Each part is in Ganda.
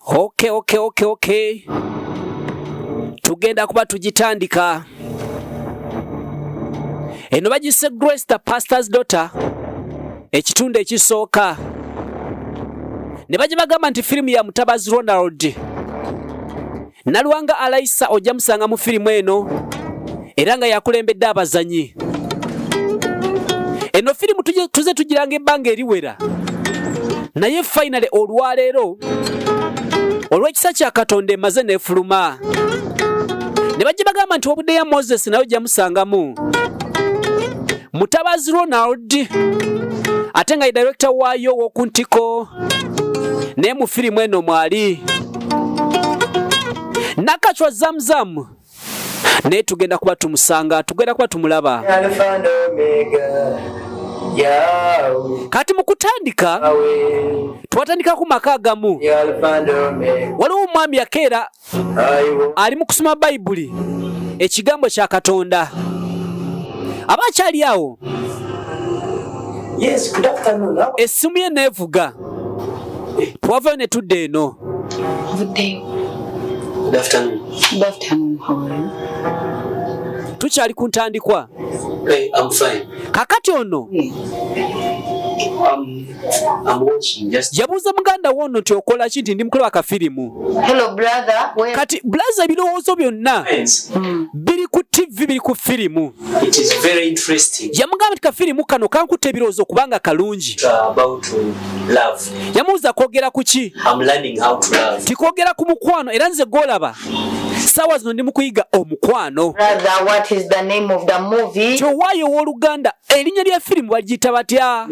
Okay, tugenda kuba tugitandika. Eno bagise Grace the Pastor's Daughter, ekitundu ekisooka, ne bagibagamba nti firimu ya Mutabazi Ronald Nalwanga Alaisa. Ojja musanga mu firimu eno era nga yakulembedde abazanyi. Eno firimu tuze tugiranga ebbanga eriwera, naye finally olwaleero olw'ekisa kya Katonda emaze n'efuluma. Ne bajja bagamba nti obudde ya Moses naye ojja musangamu Mutabazi Ronald, ate nga ye director waayo ow'oku ntiko. Naye mu firimu eno mwali Nakacwa Zamzam, naye tugenda kuba tumusanga, tugenda kuba tumulaba. Alpha and Omega, Yahweh, Kati mu kutandika twatandika ku maka agamu. Alpha and Omega, Waliwo omwami yakeera I will ali mu kusoma Bayibuli, ekigambo kya Katonda. Aba akyali awo, Yes, good afternoon. How essimu ye neevuga. Twavayo ne tudda eno. Vuddeyo. Good afternoon. Good afternoon, how are you? Tukyali ku ntandikwa. Hey, I'm fine. Kakati ono I'm watching just yabuuza muganda we ono nti, "Okola ki?" Nti, "Ndi mukulaba kafirimu." Hello, brother. Where? Kati brother, ebirowoozo byonna Friends. Biri ku TV, biri ku firimu. It is very interesting Yamugamba nti, "Kafirimu kano kankutta ebirowoozo kubanga kalungi." About love. Yamubuuza, "Kwogera ku ki?" I'm learning how to love. Tikwogera ku mukwano, era nze gwolaba saawa zino ndi mu kuyiga omukwano. Brother, what is the name of the movie? Kyowaayo, owooluganda, erinnya lya firimu bagiyita batya?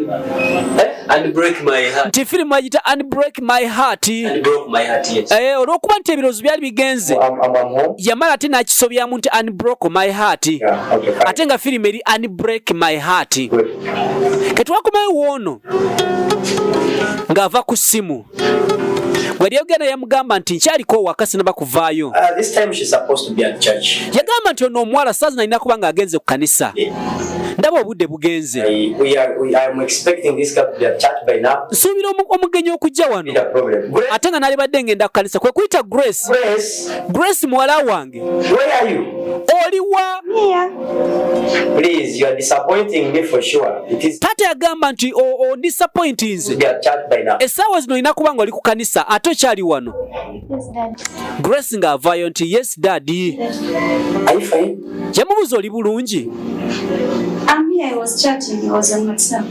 Eh? And break my heart. Nti firimu bagiyita And Break My Heart. And broke my heart, yes. Olw'okuba nti ebirowoozo byali bigenze, I'm home. yamala ate n'akisobyamu nti "Unbroke My Heart", Yeah, okay, fine. ate nga firimu eri "Unbreak My Heart". Good. Ketwakomayo woono ng'ava ku ssimu bwe lyogenda, yamugamba nti, "Nkyaliko waka, sinaba kuvaayo." This time she's supposed to be at church. Yagamba nti, "Ono omuwala saazi nalina kuba ng'agenze ku kanisa, ndaba obudde bugenze." I, we are, we, I'm expecting this girl to be at church by now. Nsuubira omugenyi okujja wano, Be the problem. Grace, ate nga nalibadde ngenda ku kanisa. Kwe kuyita Grace. Grace, "Grace, muwala wange, where are you? Oliwa?" Please, you are disappointing me for sure. It is Taata yagamba nti, "Ondisappointinze. to be at church by now." Essaawa zino olina kuba nga oli ku kanisa, ate okyali wano." Yes, Dad. Grace ng'avaayo nti, "Yes, Daddy." Are you fine? Yamubuuza, "Oli bulungi?" I'm here. I was chatting. I was on WhatsApp.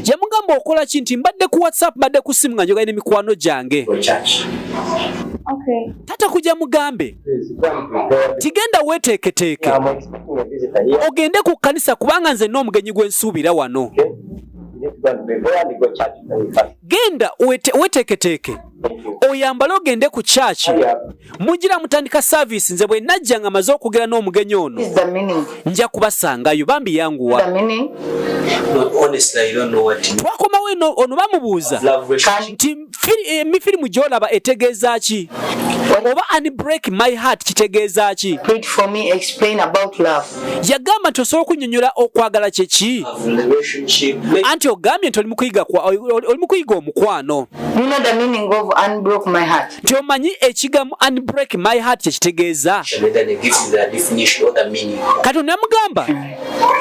Yamugamba, "Okola ki?" Nti, "Mbadde ku WhatsApp, mbadde ku simu nga njogera ne mikwano gyange." Go church. Okay. Taata kujja mugambe Please, go and prepare. tigenda weeteeketeeke I'm expecting a visitor here. ogende ku kkanisa, kubanga nze n'omugenyi gwe nsuubira wano. Okay? You need to go and prepare and go church very fast. Genda weeteeketeeke, Thank you. oyambale ogende ku church. Hurry up. Mugira mutandika service, nze bwe najja nga maze okwogera n'omugenyi ono, What is the meaning? nja kubasangayo. Bambi yanguwa. The meaning? No, honestly, I don't know what you Twakomawo eno, ono bamubuuza love relationship. nti, "Emifirimu gy'olaba etegeeza ki? Oba 'Unbreak My Heart' kitegeeza ki?" Read for me, explain about love. Yagamba nti, "Osobola okunnyonnyola okwagala kye ki?" Relationship. Anti ogambye nti oli mu kuyiga omukwano. You know the meaning of "Unbroke My Heart"? Nti, "Omanyi ekigambo 'Unbreak My Heart' kye kitegeeza?" And then it gives you the definition or the meaning. Kati onamugamba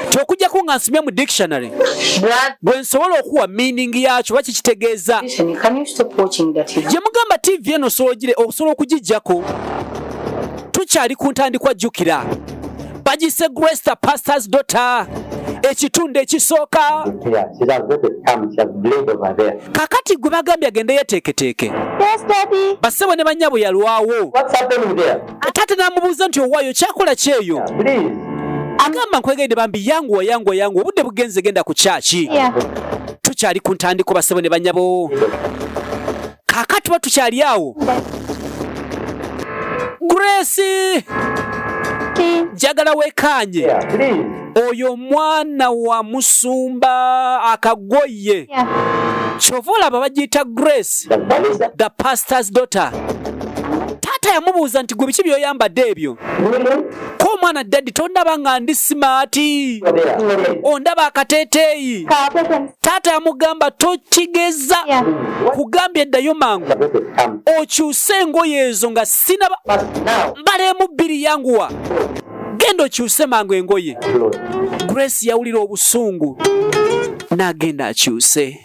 nti, "Okujjako nga nsomye mu dictionary Brother, bwe nsobola okuwa meaning yakyo oba kikitegeeza." listen, can you stop watching that TV? Yamugamba, "TV eno osobola okugijjako? Tukyali ku ntandikwa. Jjukira bagise Grace the Pastor's Daughter, ekitundu ekisooka. Yeah, she has got a thumb, she has blade over there. Kakati gwe bagambye agende yeteeketeeke. Yes, Daddy. Bassebo ne bannyabo, yalwawo. What's happening there? Taata n'amubuuza nti, "Owaayo kyakola kyeyo?" Please. Agamba, "Nkwegedde, bambi yanguwa, yanguwa, yanguwa, obudde bugenze, genda ku church." Yeah. Tukyali ku ntandiko, bassebo ne bannyabo. Kaakati tuba tukyali awo, Grace, njagala wekaanye. Yeah, please. Oyo omwana wa musumba akagoye. Kyova olaba bagiyita Grace The balisa. the Pastor's Daughter. Taata yamubuuza nti, "Gwe biki byoyambadde ebyo?" Really? Ko Mwana daddy, tondaba nga ndi smart? Ondaba akateeteeyi? Taata yamugamba, tokigeza, kugambye eddayo mangu okyuse engoye ezo nga sinaba mbaleemu bbiri. Yanguwa, genda okyuse mangu engoye. Grace yawulira obusungu n'agenda akyuse.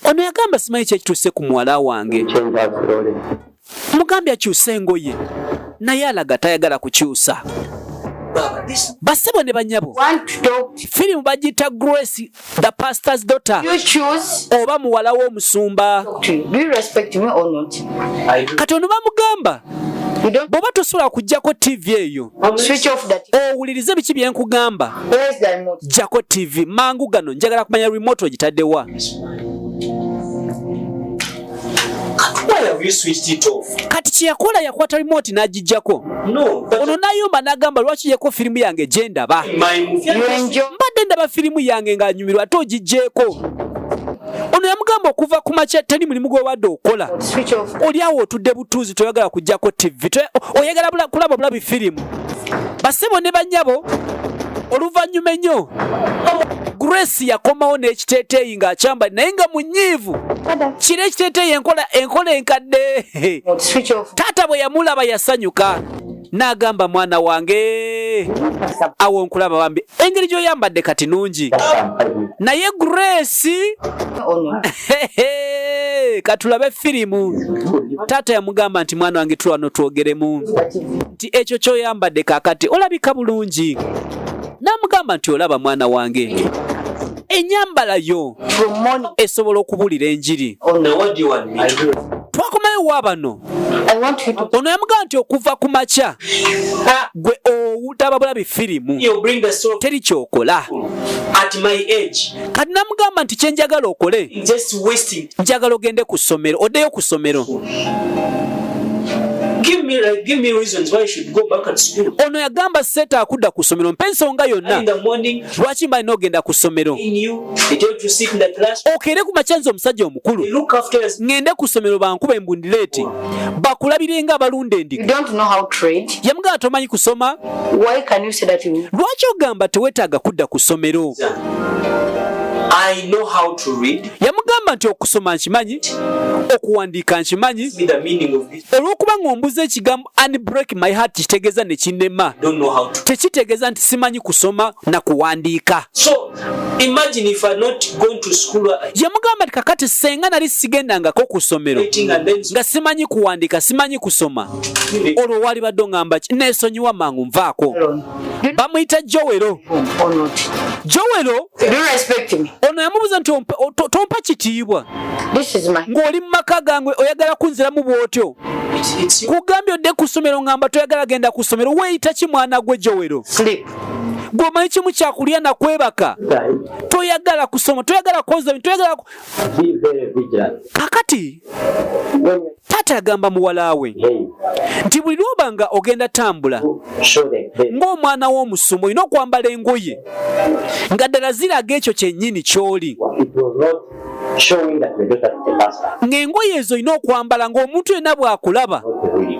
Ono yagamba, simanyi kyekituuse ku muwala wange, mugambye akyuse engoye naye alaga tayagala kukyusa. Basebo ne banyabo, Want to talk to firimu bagiyita Grace the Pastor's Daughter you? Choose oba muwala w'omusumba. Talk to you. Do you respect me or not? Kati ono bamugamba, You don't bw'oba tosobola kuggyako TV eyo switch off that. owulirize biki bye nkugamba. Where's the remote? Ggyako TV mangu gano, njagala kumanya remote ogitaddewa. Why have you switched it off? Kati kyeyakola, yakwata remote n'agiggyako. No, but Ono n'ayomba n'agamba, lwaki yeko firimu yange gye ndaba? My movie. You enjoy. Mbadde ndaba firimu yange nga nyumirwa, ate ogiggyeko. Ono yamugamba, okuva ku makya teri mulimu gw'obadde okola. Switch off. Oli awo otudde butuuzi, toyagala kuggyako TV, oyagala kulaba bulabi firimu. Basebo ne bannyabo, oluvannyuma ennyo Grace yakomawo n'ekiteeteeyi ng'akyambadde naye nga munyiivu. Kiro ekiteeteeyi enkola enkadde. Switch off. Taata bwe yamulaba yasanyuka n'agamba, mwana wange, awo nkulaba bambi engeri gy'oyambadde kati nungi, naye Grace Or not? Hehe, katulabe firimu. Taata yamugamba nti, mwana wange, tulwano twogeremu nti ekyo kyoyambadde kaakati olabika bulungi. N'amugamba nti, olaba mwana wange, ennyambala yo From morning esobola okubulira enjiri. or Now not? what do you want me to do? Twakomayo wa bano. I want you to Ono yamugamba nti okuva ku makya gwe owutaba bulabi firimu, You bring the story teri kyokola. at my age. Kati namugamba nti kyenjagala okole, Just wasting. njagala ogende ku ssomero, oddeyo ku ssomero. Give me reasons why I should go back at school. Ono yagamba, seeta akudda ku ssomero, mpa ensonga yonna In the morning, lwaki mba alina ogenda ku ssomero. in you, they tell you to sit in the class. Okeere ku makya, nze omusajja omukulu They look after us. ŋŋende ku ssomero bankuba embundireeti bakulabire nga abalunda You endiga? don't know how to read. Yamugamba, tomanyi kusoma. Why can you say that you Lwaki ogamba teweetaaga kudda ku ssomero? I know how to read. Yamugamba nti okusoma nkimanyi, okuwandiika nkimanyi. Me the meaning of this. Olw'okuba ng'ombuza ekigambo "unbreak my heart" kitegeeza ne kinnema, Don't know how to. tekitegeeza nti simanyi kusoma na kuwandiika. So imagine if I not gone to school Yamugamba nti kakati senga nali sigendangako ku ssomero writing and then nga simanyi kuwandiika, simanyi kusoma, olwo walibadde oŋŋamba ki? Neesonyiwa mangu, nvaako. alone? Do you Bamuyita Jowero. know or not? Jowero. Do you respect me? Ono yamubuuza nti tompa kitiibwa? This is my Ng'oli mu maka gange oyagala kunziramu bw'otyo? It's you. Kugambye odde ku ssomero, ŋŋamba toyagala genda ku ssomero. Weeyita ki mwana gwe Jowero? sleep. Gw'omanyi kimu kyakulya nakwebaka, toyagala kusoma, toyagala kwoza bintu, toyagala Be very vigilant. Kakati When taata yagamba muwala we hey, nti buli lwoba nga ogenda tambula show the best. ng'omwana w'omusumba, olina okwambala engoye nga ddala ziraga ekyo kyennyini ky'oli. It was not showing that your daughter is a pastor. Ng'engoye ezo olina okwambala ng'omuntu yenna bw'akulaba Not really.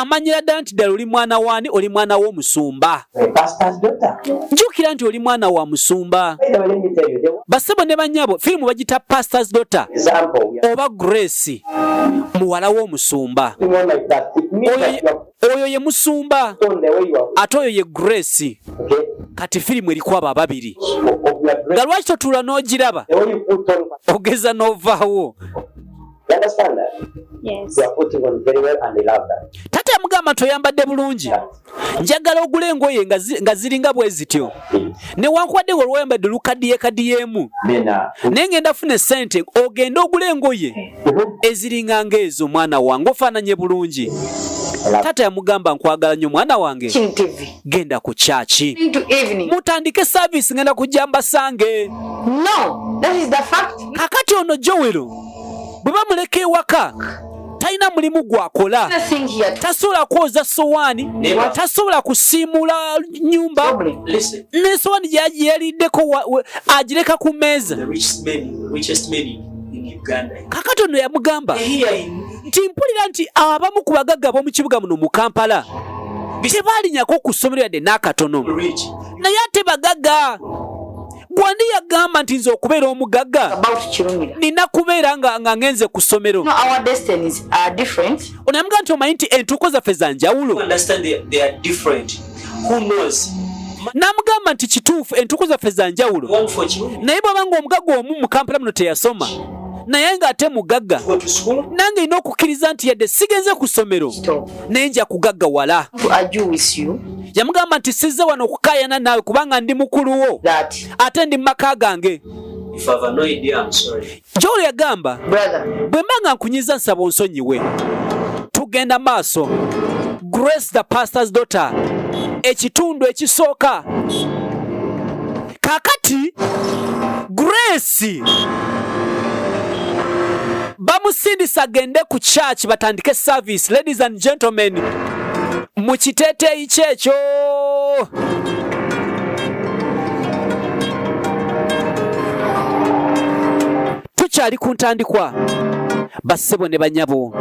amanyira ddala nti ddala oli mwana waani? Oli mwana w'omusumba. A pastor's daughter. Jjukira nti oli mwana wa musumba. By the way, let me tell you, the one Basebo ne bannyabo, firimu bagita Pastor's Daughter example, we are oba Grace muwala w'omusumba. putting on like that. It means Oyo that ye- you are oyo ye musumba, on the way you are, ate oyo ye Grace. okay, Kati firimu eriko abo ababiri. of your dress, Nga lwaki totuula n'ogiraba? the way you put on, Ogeza n'ovaawo. you understand that? Yes. You are putting on very well and they love that. Taata yamugamba nti oyambadde bulungi, njagala ogula engoye nga ziringa bwe zityo, newankubadde nga olwoyambadde lukaddiye kaddiyeemu, Then, naye ngenda funa essente ogende ogula engoye eziringa ng'ezo. Mwana wange, ofaananye bulungi. I love Taata yamugamba, nkwagala nnyo mwana wange. Watching TV. Genda ku church. Into evening. Mutandike service, ngenda kujja mbasange. No, that is the fact. Kakati ono Jowero bwe bamuleka ewaka talina mulimu gwakola. Nothing here. Tasobola kwoza sowaani, tasobola kusiimuula nyumba. Problem. Listen, N'esowaani gyeyaliddeko agireka ku mmeeza. the richest men in Uganda. Kakati ono yamugamba Here in nti mpulira nti abamu ku bagagga ab'omu kibuga muno mu Kampala Tebaalinyako ku ssomero yadde n'akatono. Rich. Naye ate bagagga. Gwandi yagamba nti nze okubeera omugagga About Kirumira. nina kubeera nga, nga ngenze ku ssomero. No, our destinies are different. Ono yamugamba nti omanyi nti entuuko zaffe za njawulo. Understand they are different. Who knows? N'amugamba nti kituufu entuuko zaffe za njawulo, One for Kirumira. naye bw'aba nga omugagga omu mu Kampala muno teyasoma naye ng'ate mugagga, Go to school. nange nina okukkiriza nti yadde sigenze ku ssomero Stop. naye nja kugaggawala. To argue with you Yamugamba nti sizze wano okukaayana naawe kubanga ndi mukulu wo that, ate ndi mu maka gange. If I've annoyed you, I'm sorry. Joel yagamba, brother, bwe mba nga nkunyiza nsaba onsonyiwe. Tugenda maaso. Grace the Pastor's Daughter, ekitundu ekisooka. Kaakati Grace bamusindisa agende ku church batandike service. Ladies and gentlemen, mu kiteeteeyi kyekyo tukyali ku ntandikwa, bassebo ne banyabo.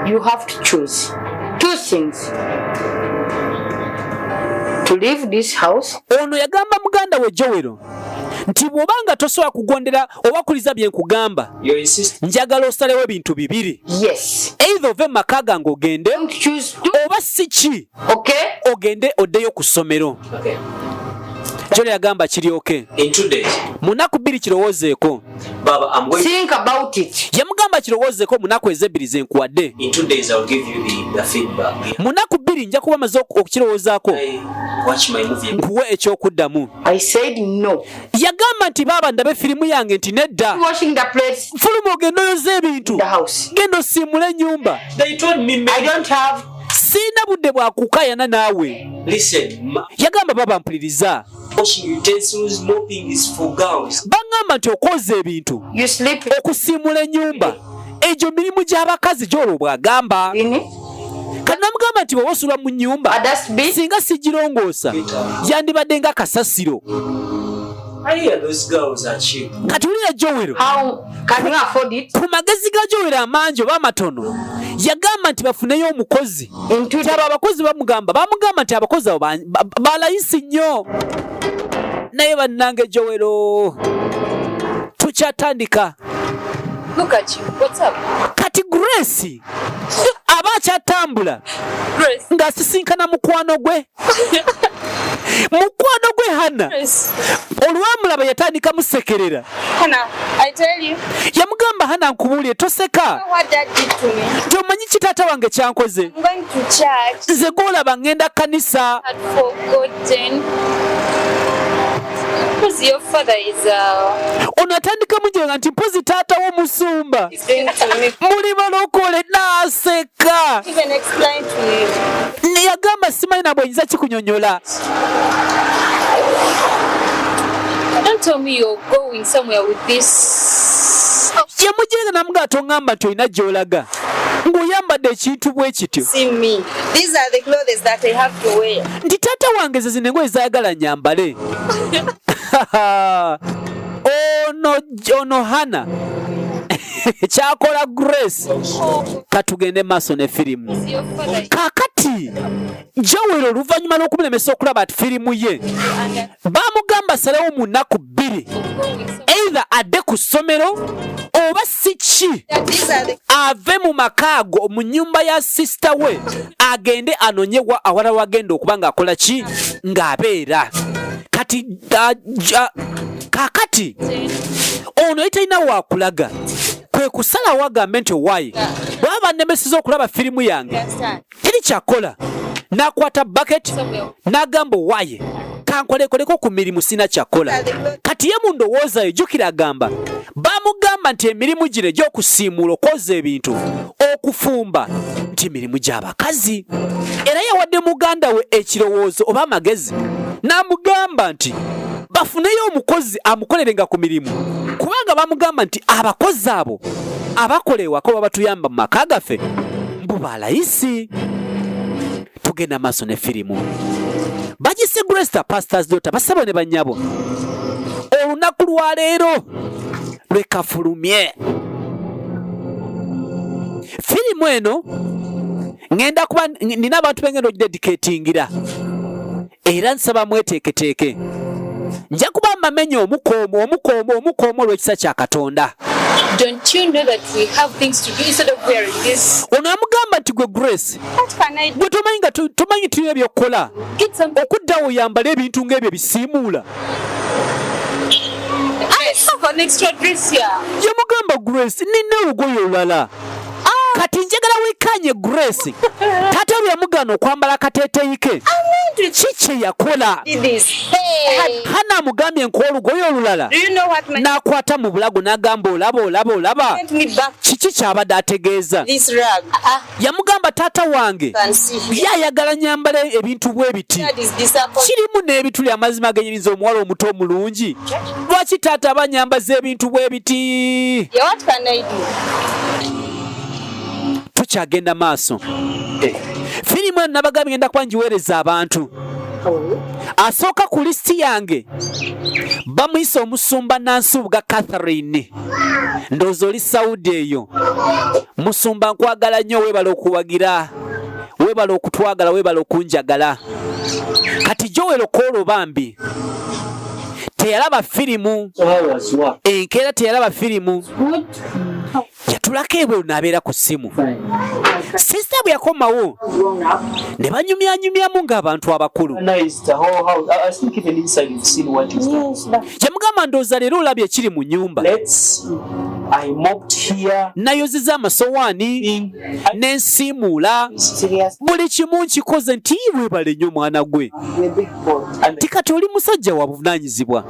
You have to choose two things. To leave this house Ono yagamba muganda we Jowero nti bw'oba nga tosobola kugondera oba kuliza bye nkugamba, You insist. njagala osalewo ebintu bibiri. Yes. Either ove mu maka gange ogende, Don't choose two. oba si ki, Okay? ogende oddeyo ku ssomero. Okay. Jowero yagamba kiryoke. In 2 days, Mu nnaku 2 kirowoozeeko. Baba, I'm going. Think about it. Yamugamba kirowoozeeko mu nnaku ezebbiri ze nkuwadde. In 2 days, I'll give you the feedback. Yeah. Mu nnaku 2 nja kuba maze okukirowoozaako, I watch my movie. nkuwe ekyokuddamu. I said no. Yagamba nti baaba ndabe firimu yange, nti nedda. Washing the plates Fuluma ogende oyoze ebintu, in the house. genda osiimule ennyumba. They told me, I man, don't have Siina budde bwakukaayana naawe. listen, Yagamba baba mpuliriza, washing utensils, mopping is for girls. baŋŋamba nti okwoza ebintu, you sleep okusiimula ennyumba, egyo mirimu gy'abakazi gy'olwo bw'agamba. in it. Kati namugamba nti bw'oba osula mu nnyumba, A dustbin. singa sigirongoosa yandibadde nga kasasiro. I hear those girls are cheap. Kati wulira Jowero, How can you afford it? ku magezi ga Jowero amangi oba amatono, yagamba nti bafuneyo omukozi. In 2 Nti abo days. abakozi bamugamba nti abakozi abo balayisi nnyo. Naye bannange Jowero, tukyatandika. Look at you. What's up? Kati Grace aba akyatambula Grace. ng'asisinkana mukwano gwe, mukwano gwe Hana. Grace. Olwamulaba yatandika musekerera. Hannah, I tell you, Yamugamba, Hana nkubuulire, toseka, what Dad did to me. nti omanyi ki taata wange kyankoze? I'm going to church. Nze gw'olaba ŋŋenda kanisa. Had forgotten. Because your father is Ono atandika mujenga nti mpozi taata w'omusumba explain to me. muli balokole. N'aseka. Even explain to me. Ne yagamba simanyi nabwe nyinza kikunyonyola. Don't tell me you're going somewhere with this. Yamujenga namugaa toŋŋamba nti olina gy'olaga ng'oyambadde ekintu bwe kityo. See me. These are the clothes that I have to wear. Nti taata wange ze zino engoye zaayagala nyambale. Ono Hana kyakola Grace. Katugende maaso ne firimu. Is your father Kaakati Jowero oluvannyuma lw'okumulemesa okulaba ati firimu ye, and baamugamba asalewo mu nnaku 2, going somewhere? either adde ku ssomero oba si ki, These are the ave mu maka ago mu nnyumba ya sisita we agende anonye wa awalala wagenda okuba ng'akola ki, ng'abeera. Kati kaakati ono ye talina waakulaga, kwe kusalawo agambe nti owaaye bwaba bannemeseza okulaba firimu yange, understand. teri kyakola. N'akwata bucket n'agamba owaaye kankolekoleko ku mirimu, sina kyakola. Kati ye mu ndowooza yo jjukira agamba bamugamba nti emirimu gino egy'okusiimuula, okwoza ebintu, okufumba, nti mirimu gy'abakazi. Era yawadde muganda we ekirowoozo oba amagezi n'amugamba nti bafuneyo omukozi amukolerenga ku mirimu, kubanga bamugamba nti abakozi abo abakola ewaka oba batuyamba mu maka gaffe mbu balayisi. Tugenda maaso ne firimu bagise Grace the Pastor's Daughter. Basabo ne bannyabo, olunaku lwaleero lwekafulumye firimu eno. Ŋŋenda kuba nina abantu bengenda okudedicatingira era nsaba mweteeketeeke. Nja kuba mbamenya omukoomu omukoomu omukoomu olw'ekisa kya Katonda. Don't you know that we have things to do instead of wearing this? Ono yamugamba nti gwe Grace, What can I do? gwe tomanyi nga tomanyi tulina ebyokukola, Get some okuddawo oyambale ebintu ng'ebyo bisiimuula. I have an extra dress here. Yamugamba Grace, nina olugoye olulala. Kati njagala wekkaanye Grace. Taata we yamugaana okwambala akateeteeyi ke. Ki kye yakola? Did this. Hey. Hana amugambye nkuwa olugoye olulala. Do you know what my N'akwata mu bulago n'agamba olaba olaba olaba. sent me back Kiki ky'abadde ategeeza? this rug? Yamugamba taata wange Can see here. ye ayagala nyambala ebintu bwe biti. Dad is disappointed. Kirimu n'ebituli amazima genyiniza omuwala omuto omulungi. Lwaki taata aba anyambaza ebintu bwe biti? Yeah, what can I do? Tukyagenda maaso. Firimu eno nabagambye ngenda kuba ngiweereza abantu. Asooka ku lisiti yange bamuyise omusumba Nansubuga Catherine. Ndowooza oli Saudi eyo. Musumba nkwagala nnyo, weebale okuwagira, weebale okutwagala, weebale okunjagala. Kati Joel Okolo bambi teyalaba firimu So how was work? enkeera, teyalaba firimu, yatulako ebweru n'abeera ku ssimu. Sisita bwe yakomawo ne banyumyanyumyamu ng'abantu abakulu. Nice, the whole house. I think even inside you've seen what is done. Yamugamba ndowooza leero olabye ekiri mu nnyumba. Let's. I mopped here. Nayozeza amasowaani In. n'ensiimuula Serious. buli kimu nkikoze nti weebale nnyo mwana gwe. You're a big boy. And Ti kati oli musajja wa buvunaanyizibwa.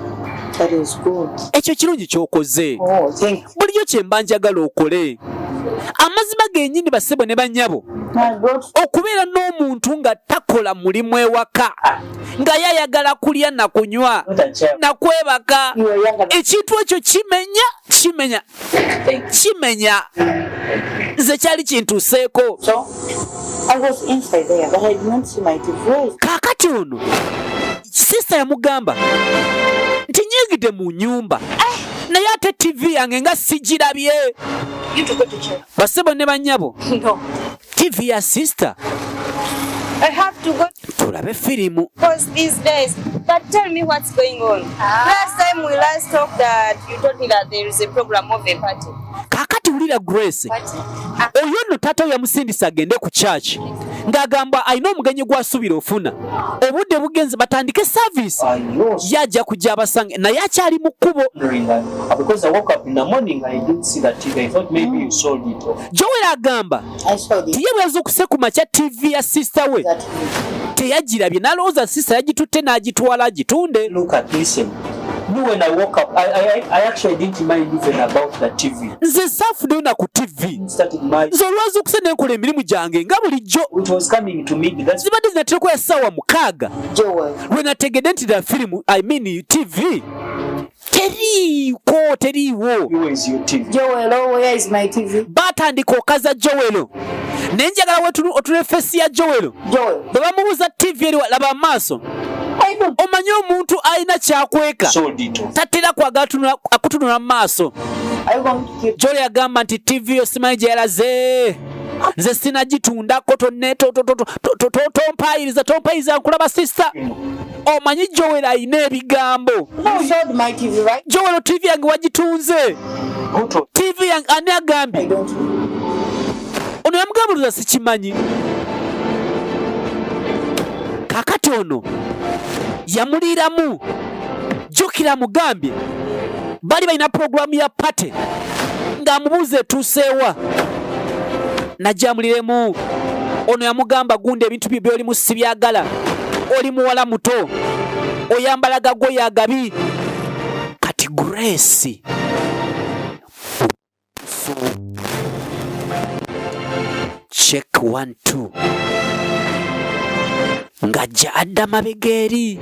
That is good. Ekyo kirungi ky'okoze. Oh, thank you. Bulijjo kye mba njagala okole. Amazima gennyini bassebo ne bannyabo, I brought okubeera n'omuntu nga takola mulimu ewaka nga ye ayagala kulya na kunywa not a child. na kwebaka, you are younger than ekintu ekyo kimenya kimenya kimenya. Nze kyali kintuuseeko. so. I was inside there, but I did not see my TV. Where is Kaakati ono sisita yamugamba nti nyingidde mu nnyumba naye ate tv yange nga sigirabye. You to go to church. Basebo ne bannyabo, No. tv ya sisita I have to go tulabe firimu. because these days. But tell me what's going on. Last time we last talked that you told me that there is a program of a party. Kaakati wulira Grace, Party? oyo nno taata we yamusindisa agende ku church ng'agamba alina omugenyi gw'asuubira ofuna obudde bugenze batandike service, I was ye ajja kujja abasange naye akyali mu kkubo. wondering that because I woke up in the morning, I didn't see the TV. I thought maybe you sold it off. Joel agamba I saw this. nti ye bwe yazuukuse ku makya tv ya sisita we That teyagirabye n'alowooza sisita yagitutte n'agitwala agitunde. Look at, listen. Me when I woke up, I actually didn't mind even about the TV. Nze saafuddeyo na ku tv. Started my. Nze olwazuukuse ne nkola emirimu gyange nga bulijjo. It was coming to me. That's Zibadde zinaterako ya ssaawa 6 Joel. lwe nategedde nti the firimu, I mean TV teriiko, teriiwo. Where is your TV? Joel, oh, where is my TV? Baatandika okaza Joelo naye njagala otule fesi ya Joelo Joel. bwe bamubuuza tv eriwa, laba amaaso. I don't. Omanyi omuntu alina kyakweka Sold it off. tatera kwagala akutunula mu maaso. Are you going to keep? Joelo yagamba nti tv yo simanyi gye yalaze, nze sinagitundako, tompayiriza tompayiriza nkulaba sisita. Omanyi Joel alina ebigambo. You sold my TV, right? Joel, tv yange wagitunze? Who told? Tv yange ani I agambye? don't know. Ono yamugambuliza sikimanyi. Kakati ono yamuliiramu, jjukira mugambye bali balina puroguramu ya party ng'amubuuza etuuseewa najja amuliremu. Ono yamugamba gundi ebintu byo byolimu sibyagala, oli muwala muto oyambala gagoye agabi. Kati Grace check 1 2 ng'ajja adda mabega eri.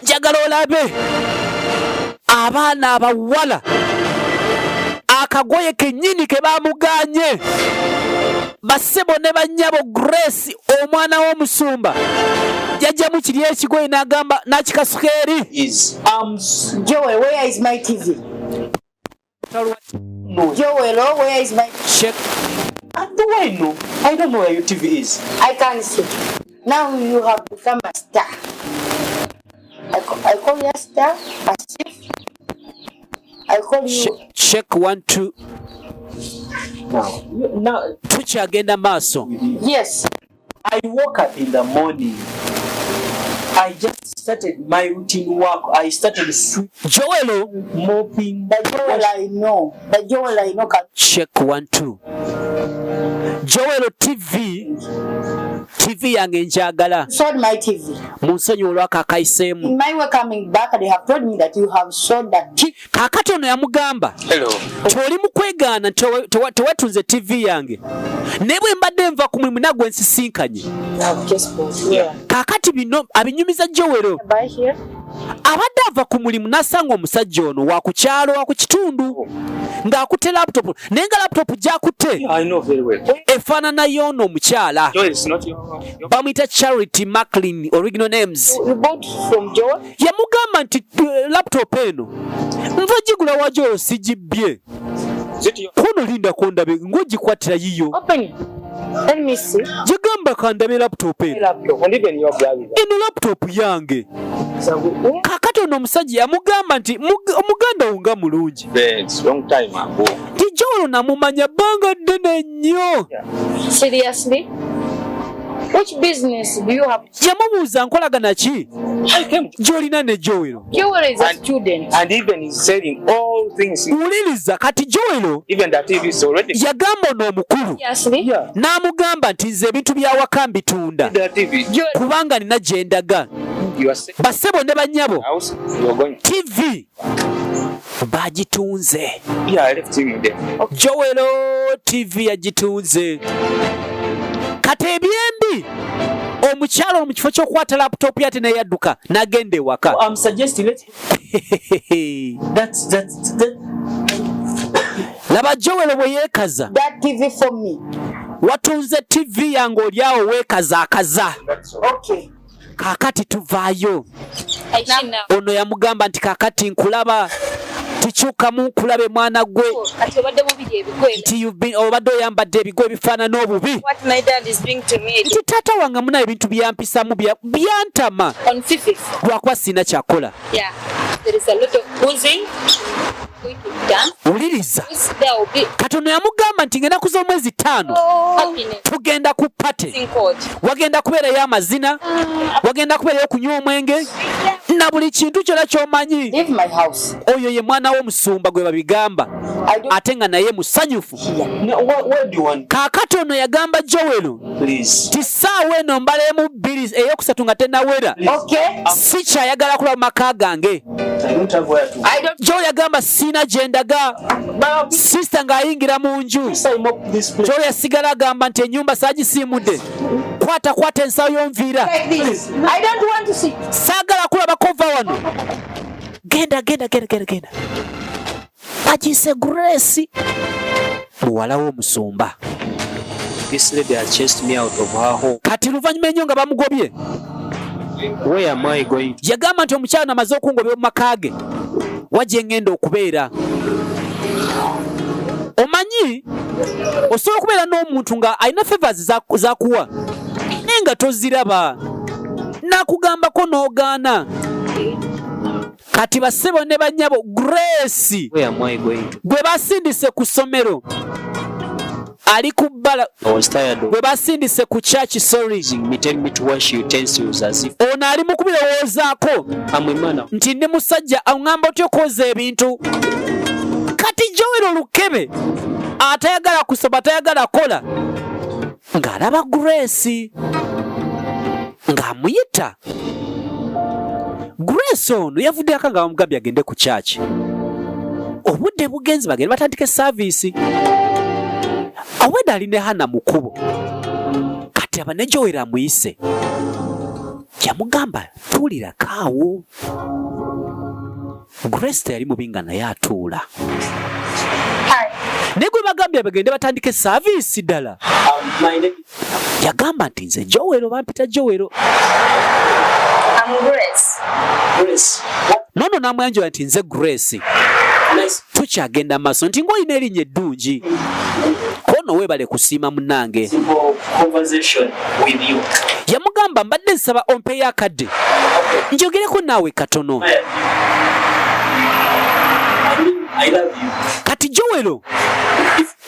Njagala olabe abaana abawala akagoye kennyini ke bamuganye. Bassebo ne bannyabo, Grace omwana w'omusumba yajjamu kiri ekigoye n'agamba n'akikasuka eri. Is arms. Joel, where is my TV? No. Joel, oh, where is my Check. And do I know? I don't know where your TV is. I can't see. Now you have become a star. I call you a star, a chief. I call you. Check 1 2. Now, tukyagenda maaso. Yes. I woke up in the morning. I just started my routine work. I started sweeping, Joelo mopping. The Joel I know. The Joel I know can check 1 2. Joelo TV TV yange njagala. Sold my TV. Munsonyi olwako akayiseemu. In my way coming back, they have told me that you have sold that TV. Kaakati ono yamugamba nti oli mu kwegaana nti tewatunze TV yange, naye bwe mbadde nva ku mulimu nagwe nsisinkanye. Kaakati bino abinyumiza Joelo. Abadde ava ku mulimu n'asanga omusajja ono wa ku kyalo wa ku kitundu ng'akutte laptop, naye nga laptop gy'akutte efaanana y'ono omukyala. Bamuyita Charity Macklin, original names. Yamugamba nti laptop eno nva gigula wa Joel sigibbye. Kuno lindako ndabe ng'ogikwatira yiyo. Gigamba kandabe laptop eno. Eno laptop yange. Kaakati ono omusajja yamugamba nti omuganda wo nga mulungi. Nti Joel namumanya bbanga ddene nnyo. Seriously? Which business do you have? Yamubuuza nkolagana ki gy'olina ne Joel. Joel is a student. And even he's selling all things. Wuliriza kati Joel even the TV is already. Yagamba ono omukulu. Seriously? N'amugamba nti nze ebintu bya waka mbitunda. Kubanga nina gye ndaga. Bassebo ne bannyabo. TV bagitunze. Joel TV yagitunze. Kati ebyembi omukyalo mu kifo ky'okukwata laptop yate n'eyadduka n'agenda ewaka. I'm suggesting let that's that. Laba Joel bwe yeekaza. That TV for me. Watunze TV yange oli awo weekazaakaza. Okay. Kaakati tuvaayo. Ono yamugamba nti kaakati nkulaba. Tikyukamu nkulabe mwana gwe. Nti obadde oyambadde ebigo ebifaanana obubi. Nti taata wange muna ebintu byampisamu byantama. Lwakuba sirina kyakola. Wuliriza. Katono yamugamba nti ngenda kuza omwezi 5 tugenda ku party. Wagenda kubeerayo amazina, wagenda kubeerayo okunywa omwenge na buli kintu kyonna ky'omanyi. Oyo ye mwana w'omusumba gwe babigamba ate nga naye musanyufu. Kaakati ono yagamba Joel nti ssaawa eno mbala emu 2 eyokusatu nga tennawera. Sikyayagala kulaba maka gange. Joel yagamba sina gye ndaga. Sisita ng'ayingira mu nju. Joel yasigala agamba nti ennyumba saagisiimudde. Kwata kwata ensawo y'onviira. Saagala kulabako va wano. Genda genda genda genda genda. Agise Grace muwala w'omusumba. This lady has chased me out of her home. Kati luvannyuma ennyo nga bamugobye. Where am I going? Yagamba nti omukyala amaze okungobya mu maka ge. Wa gye ngenda okubeera. Omanyi osobola okubeera n'omuntu nga alina favors zakuwa naye nga toziraba, n'akugambako n'ogaana. Kati bassebo ne bannyabo, Grace gwe basindise ku ssomero ali ku bbala, gwe basindise ku church, sorry. Ono ali mu kubirowoozaako nti ndi musajja aŋŋamba otya okwoza ebintu. Kati Joel Olukebe atayagala kusoma, atayagala kola, ng'alaba Grace ng'amuyita. Grace ono yavudde aka nga bamugambye agende ku church. Obudde bugenze bagende batandike service. Awedde ali ne Hannah mu kkubo. Kati aba ne Joel amuyise. Yamugamba tuulirako awo. Grace teyali mubi nga naye atuula. Naye gwe bagambye bagende batandike service ddala. Yagamba nti nze Joel, bampita Joel. I'm Grace. Grace. Nono n'amwanjula nti nze Grace. Tukyagenda maaso nti ng'olina erinnya eddungi, kono weebale kusiima munnange. Simple conversation with you. Yamugamba, mbadde nsaba ompeeyo akadde njogereko naawe katono. I mean, I love you. Kati Jowero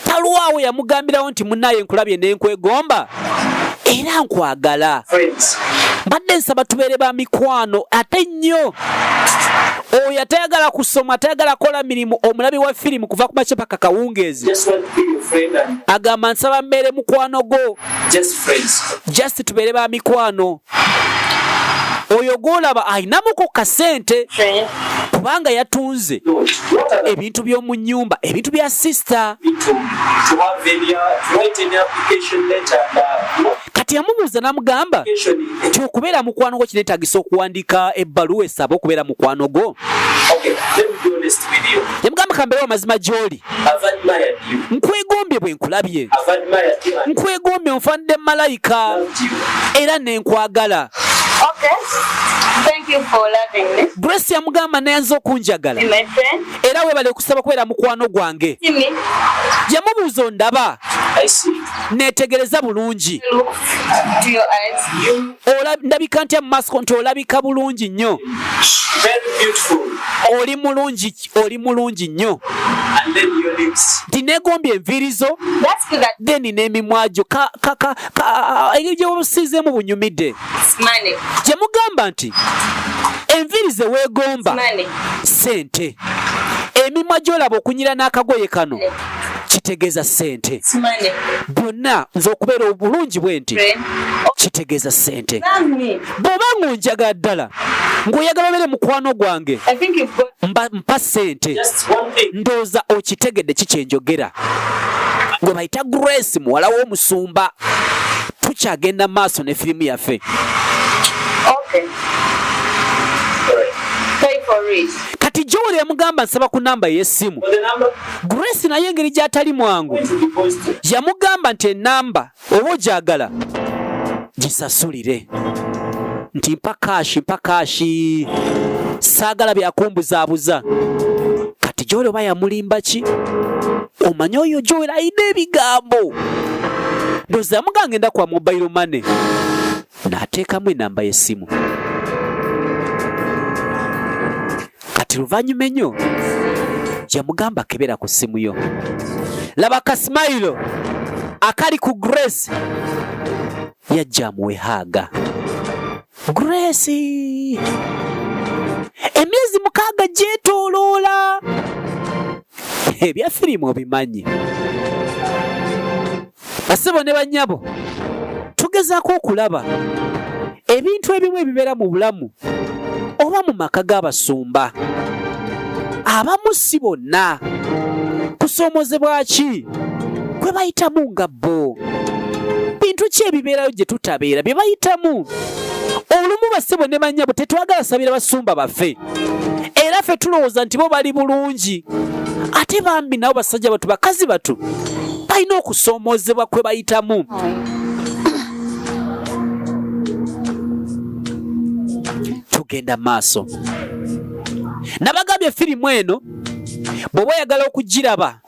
talwawo yamugambirawo nti munaaye nkulabye nenkwegomba era nkwagala. Friends. Mbadde nsaba tubeere ba mikwano ate nnyo. Oyo atayagala kusoma, atayagala kola mirimu, omulabi wa firimu kuva ku makya paka kawungeezi. Just want to be your friend and Agamba, nsaba mbeere mukwano go. just friends. Just tubeere ba mikwano. Oyo gwolaba ayinamuko kasente Friend. kubanga yatunze Don't. What are the ebintu by'omu nnyumba, ebintu bya sister. to have any to write any application letter and what Kati yamubuuza n'amugamba application is nti okubeera mukwano gwo kineetagisa okuwandiika ebbaluwa esaba okubeera mukwano gwo? Okay, let me be honest with you. Yamugamba, kambeewo amazima gy'oli. I've admired you. Nkwegombye bwe nkulabye. I've admired you and Nkwegombye, onfaanidde malayika. loved you. Era ne nkwagala. Okay. Thank you for loving me. Grace yamugamba, nayanza okunjagala. Be my friend. Era weebale kusaba kubeera mukwano gwange. See me. Yamubuuza, ondaba? I see. Neetegereza bulungi. Look to your eyes. Ndabika ntya mu maaso? Nti olabika bulungi nnyo. Very beautiful. Oli mulungi, oli mulungi nnyo. And then your lips. Nti neegombye enviiri zo. That's good that Then n'emimwa gyo engeri gye busiizeemu bunyumidde. it's money. Yamugamba nti enviiri ze weegomba, Money. ssente. Emimwa gy'olaba okunyira n'akagoye kano kitegeeza ssente. It's money. Byonna nze okubeera obulungi bwe nti Friend. kitegeeza ssente. Love me. Bw'oba ng'onjagala ddala, ng'oyagala obeere mukwano gwange, I think you've got mpa ssente. Just one thing. Ndowooza okitegedde kikyenjogera. Gwe bayita Grace, muwala w'omusumba. Tukyagenda maaso ne firimu yaffe. Okay. All right. Pay for it. Kati Joel yamugamba, nsaba ku namba ey'essimu. For the number, Grace naye engeri gy'atali mwangu, going to deposit. yamugamba nti enamba oba ogyagala gisasulire, nti mpa cash, mpa cash, saagala byakumbuzaabuza. Kati Joel oba yamulimba ki? Omanyi oyo Joel alina ebigambo. Ndowooza yamugamba ngenda kwa mobile money, n'ateekamu enamba y'essimu. Kati luvannyuma ennyo yamugamba, kebera ku ssimu yo. Laba ka smile akali ku Grace. Yajja amuwe hug. Grace emyezi 6 gyetooloola. Ebya firimu obimanyi. Basebo ne bannyabo, tugezaako okulaba ebintu ebimu ebibeera mu bulamu oba mu maka g'abasumba abamu, si bonna. Kusoomozebwa ki kwe bayitamu nga bo? Bintu ki ebibeerayo gye tutabeera bye bayitamu? Olumu, basebo ne bannyabo, tetwagala sabira basumba baffe, era ffe tulowooza nti bo bali bulungi, ate bambi nabo basajja batu, bakazi batu balina okusoomoozebwa kwe bayitamu. Tugenda maaso. Nabagambye firimu eno bw'oba oyagala okugiraba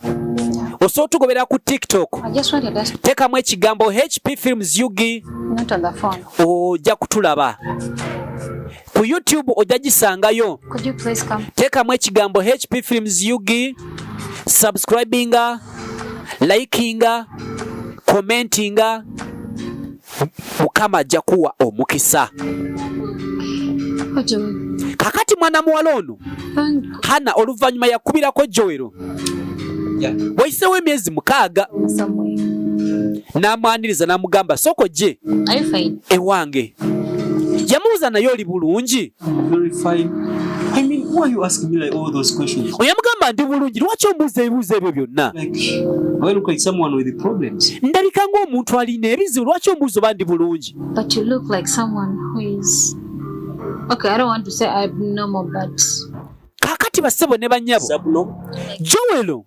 osobola otugobera ku TikTok. I just wanted us Teekamu ekigambo HP Films UG. not on the phone. Ojja kutulaba ku YouTube, ojja gisangayo. Could you please come? Teekamu ekigambo HP Films UG, subscribinga, likinga, commentinga. Mukama ajja kuwa omukisa. Oh, Joel. Kakati mwana muwala ono Thank Hana oluvannyuma yakubirako Joero wayisewo emyezi 6 somewhere. n'amwaniriza n'amugamba, sooka ojje Are you fine? ewange. Yamubuuza, naye oli bulungi? Very fine. I mean, why are you asking me like all those questions? Yamugamba, ndi bulungi, lwaki ombuuza ebibuuzo ebyo byonna? Like, do I look like someone with problems? Ndabika ng'omuntu alina ebizibu? Lwaki ombuuza oba ndi bulungi? But you look like someone who is. Okay, I don't want to say abnormal, but Kaakati bassebo ne bannyabo, Zabno. Joelo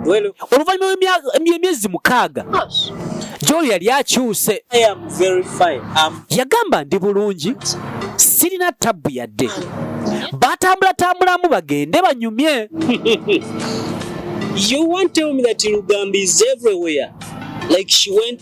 Well, oluvannyuma lw'emyezi 6, gosh, Joel yali akyuse. I am very fine. I'm Yagamba, ndi bulungi, sirina tabbu yadde. Batambulatambulamu bagende banyumye. You won't tell me that Lugambi is everywhere. Like she went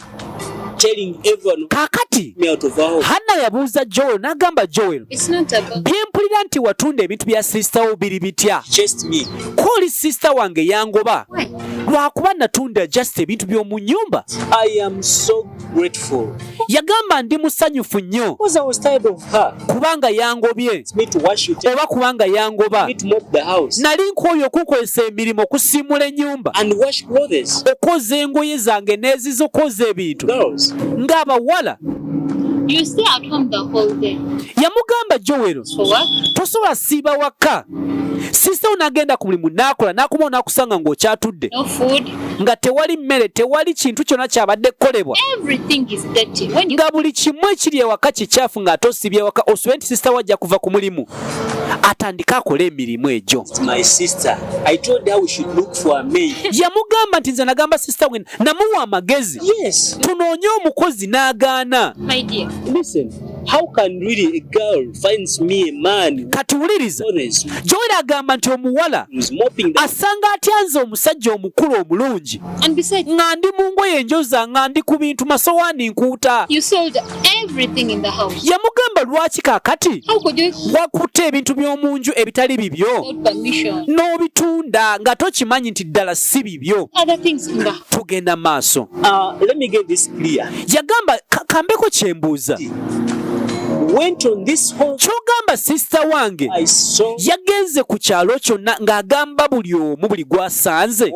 telling everyone Kaakati me out of her home. Hanna yabuuza Joel n'agamba, Joel, It's not about bye mpulira nti watunda ebintu bya sister wo biri bitya? Chased me. Ko oli sister wange yangoba why. lwakuba natunda just ebintu by'omu nnyumba. I am so grateful. Yagamba ndi musanyufu nnyo Because I was tired of her. kubanga yangobye It's me to wash it, oba kubanga yangoba. me to mop the house Nali nkooye okunkozesa emirimu okusiimula ennyumba, and wash clothes. okwoza engoye zange n'ezizo, okwoza ebintu Girls, ng'abawala. You stay at home the whole day. Yamugamba Joel, For work? tosobola siiba waka. Sister wo n'agenda ku mulimu n'akola n'akomawo n'akusanga ng'okyatudde, No food. nga tewali mmere, tewali kintu kyonna kyabadde kukolebwa, Everything is dirty. When you nga buli kimu ekiri ewaka kikyafu, ng'ate osibye ewaka osube nti sister wo ajja kuva ku mulimu atandike akole emirimu egyo. it's my sister. I told her we should look for a maid. Yamugamba nti nze nagamba sister we, namuwa amagezi Yes. tunoonye omukozi n'agaana. my dear, Listen, how can really a girl finds me a man Kati wuliriza, honest Joel agamba nti omuwala who's mopping the asanga atya nze omusajja omukulu omulungi and besides, nga ndi mu ngoye enjoza, nga ndi ku bintu masowaani nkuuta. you sold everything in the house. Yamugamba lwaki kaakati How could you wakutte ebintu by'omu nju ebitali bibyo without permission? n'obitunda nga tokimanyi nti ddala si bibyo? Other things in the house. Tugenda maaso. Let me get this clear. Yagamba kambeko kyembuuza. Went on this whole Kyogamba sister wange I saw yagenze ku kyalo kyonna ng'agamba buli omu buli gwasanze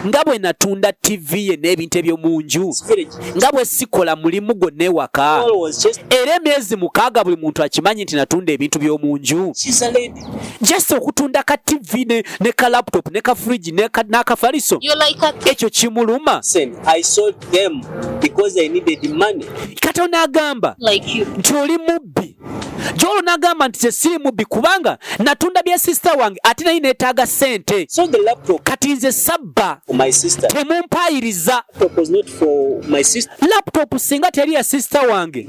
nga bwe natunda ttivi ye n'ebintu eby'omu nju, this village. nga bwe sikola mulimu gwonna ewaka, All was just era emyezi 6 buli muntu akimanyi nti natunda ebintu by'omu nju. she's a lady. Just okutunda ka ttivi ne ka laptop ne ka fridge n'akafaliso, You're like a ekyo kimuluma. Listen, I sold them because I needed money. Katonda agamba like you. nti oli mubbi. Gyolwo n'agamba nti kyesiri mubbi kubanga natunda bya sister wange ate naye neetaaga ssente. So the laptop Kati nze sabba, for my sister. temumpaayiriza. Laptop was not for my sister. Laptop singa teri ya sister wange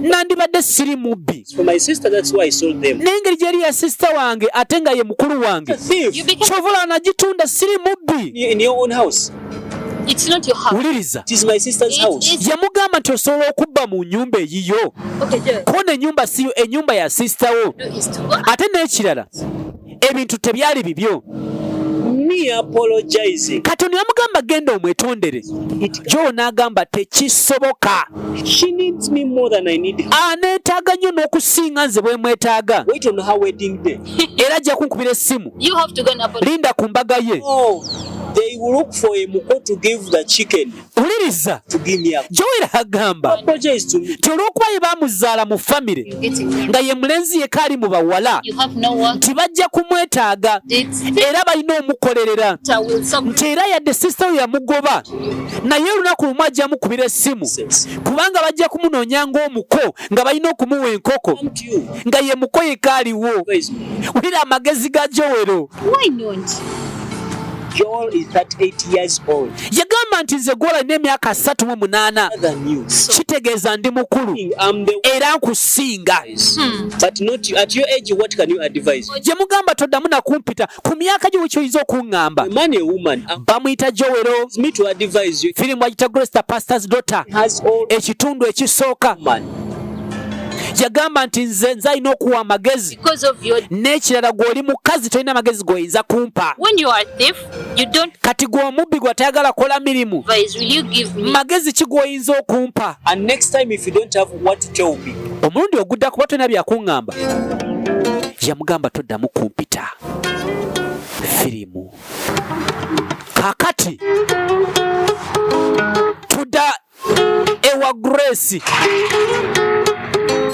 nandibadde siri mubbi, It's for my sister, that's why I sold them. n'engeri gyeri ya sister wange ate nga ye mukulu wange, A thief You became kyova nagitunda, siri mubbi. in your own house. it's not your house. Wuliriza, It is my sister's It house. is yamugamba nti osobola okubba mu nnyumba eyiyo, Okay, Joel. koona ennyumba siyo, ennyumba ya sister wo. do is to go Ate n'ekirala ebintu tebyali bibyo. Me apologizing. Katonda yamugamba genda omwetondere. Jowo n'agamba tekisoboka. She needs me more than I need her. Aneetaaga nnyo n'okusinga nze bwe mwetaaga, Wait on her wedding day. era ajja kunkubira essimu. You have to go and apologize. Linda ku mbaga ye. Oh, they will look for a muko to give the chicken Wuliriza, to give me a Joel agamba apologize to me. nti olw'okuba ye baamuzaala mu famire You're getting married. nga ye mulenzi yekka ali mu bawala, You have no work. nti bajja kumwetaaga It's era balina omukolerera, will some nti era yadde sister we yamugoba naye olunaku lumu ajja mukubira essimu, Nonsense. kubanga bajja kumunoonya ng'omuko nga balina okumuwa enkoko Come to you. nga ye muko yekka aliwo. Advise me. Wulira amagezi ga Jowero. Why not? Joel is 38 years old. Yagamba nti nze gwola nina emyaka 38, Than you. kitegeeza ndi mukulu I'm the era nkusinga. wise. But not you. At your age, what can you advise? Gye mugamba toddamu nakumpita ku myaka gyo kyoyinza okuŋŋamba. A man, a woman. Bamuyita Jowero. It's me to advise you. Firimu agita Grace the Pastor's Daughter, Has all ekitundu ekisooka. man. Yagamba nti nze alina okuwa amagezi, Because of your n'ekirala gw'oli mukazi tolina magezi g'oyinza kumpa. when you are a thief, you don't Kati gwe omubbi gw'atayagala kola mirimu, advise. Will you give me? magezi ki gw'oyinza okumpa? And next time, if you don't have what to tell me, Omulundi ogudda kuba tolina byakuŋŋamba. Yamugamba toddamu kumpita. Firimu kaakati tudda ewa Grace.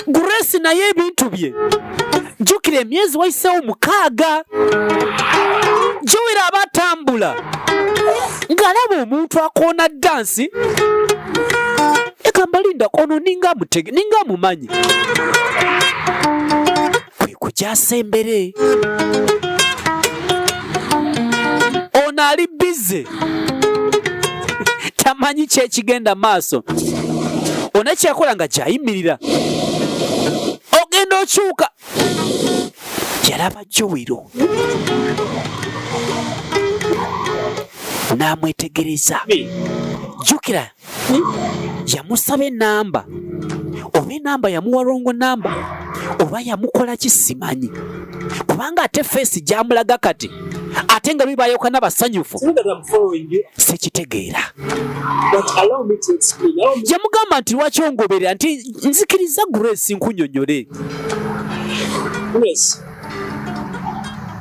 Grace naye ebintu bye jjukira emyezi wayiseewo 6. Joel aba atambula ng'alaba omuntu akoona dansi, egamba linda ono ninga amutege ninga amumanyi, kwe kujasembere ono ali bize tamanyi kyekigenda maaso. Ono kyakola nga gyayimirira ogenda okyuka. Yalaba Jowero n'amwetegereza. Jjukira yamusaba enamba, oba enamba yamuwa wrong namba oba yamukola ki simanyi, kubanga ate face gyamulaga kati ate nga bibayokana basanyufu, sikitegeera. Yamugamba nti lwaki ongoberera, nti nzikiriza Grace nkunyonyole. Grace,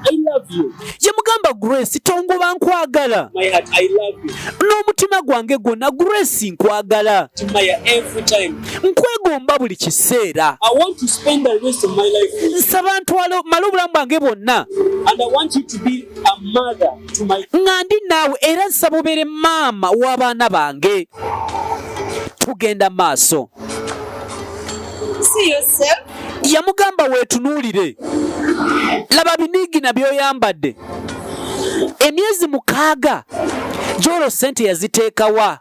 I love you. Yamugamba Grace tongoba, nkwagala My heart, I love you. n'omutima gwange gwonna. Grace nkwagala, Admire every time. nkwegomba buli kiseera. I want to spend the rest of my life with you. Nsaba ntwale male obulamu bwange bwonna And I want you to be a mother to my nga ndi naawe, era nsaba obeere maama w'abaana bange. Tugenda maaso. See yourself. Yamugamba weetunuulire, laba biniigina by'oyambadde. Emyezi 6 gyolwo ssente yaziteekawa?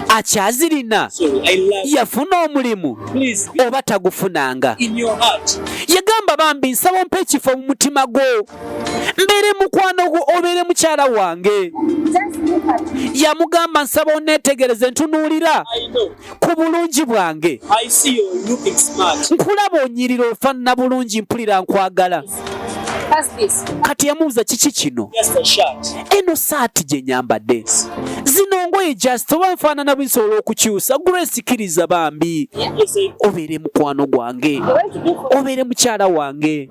Akyazirina? Sorry, I love you. Yafuna omulimu Please, oba tagufunanga? in your heart. Yagamba bambi nsaba ompa ekifo mu mutima gwo, mbeere mukwano gwo, obeere mukyala wange. Just look at me. Yamugamba nsaba oneetegereze, ntunuulira I know. ku bulungi bwange. I see you looking smart. Nkulaba onyirira, ofaanana bulungi, mpulira nkwagala. What's this? Kati yamubuuza kiki kino? Just a shirt. Eno saati gye nyambadde, zino ngoye just, oba nfaanana bwe nsobola okukyusa. Grace kkiriza bambi Yes, I obeere mukwano gwange, You want to do for obeere mukyala wange,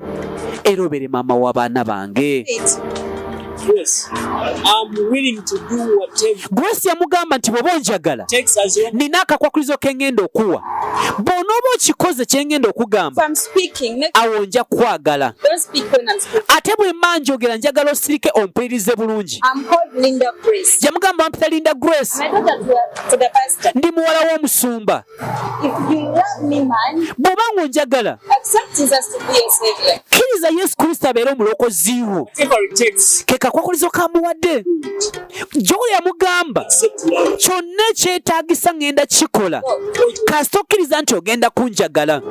era obeere maama w'abaana bange. it. Grace. I'm willing to do whatever Grace yamugamba nti bw'oba onjagala, takes as long nina akakwakulizo ke ngenda okuwa, bw'onooba okikoze kye ngenda okugamba, If I'm speaking, make, awo nja kukwagala. don't speak when I'm speaking. Ate bwe mba njogera, njagala osirike ompulirize bulungi. I'm called Linda Grace. Yamugamba bampita Linda Grace. My daughter to the pastor. Ndi muwala w'omusumba. If you love me, man, Bw'oba ng'onjagala, accept Jesus to be your savior. Kkiriza Yesu Kristo abeere omulokozi wo. Whatever it takes. Ke kakwakulizo kamuwadde. Jogo yamugamba Accept love. kyonna ekyetaagisa ŋŋenda kikola kasita okkiriza nti ogenda kunjagala,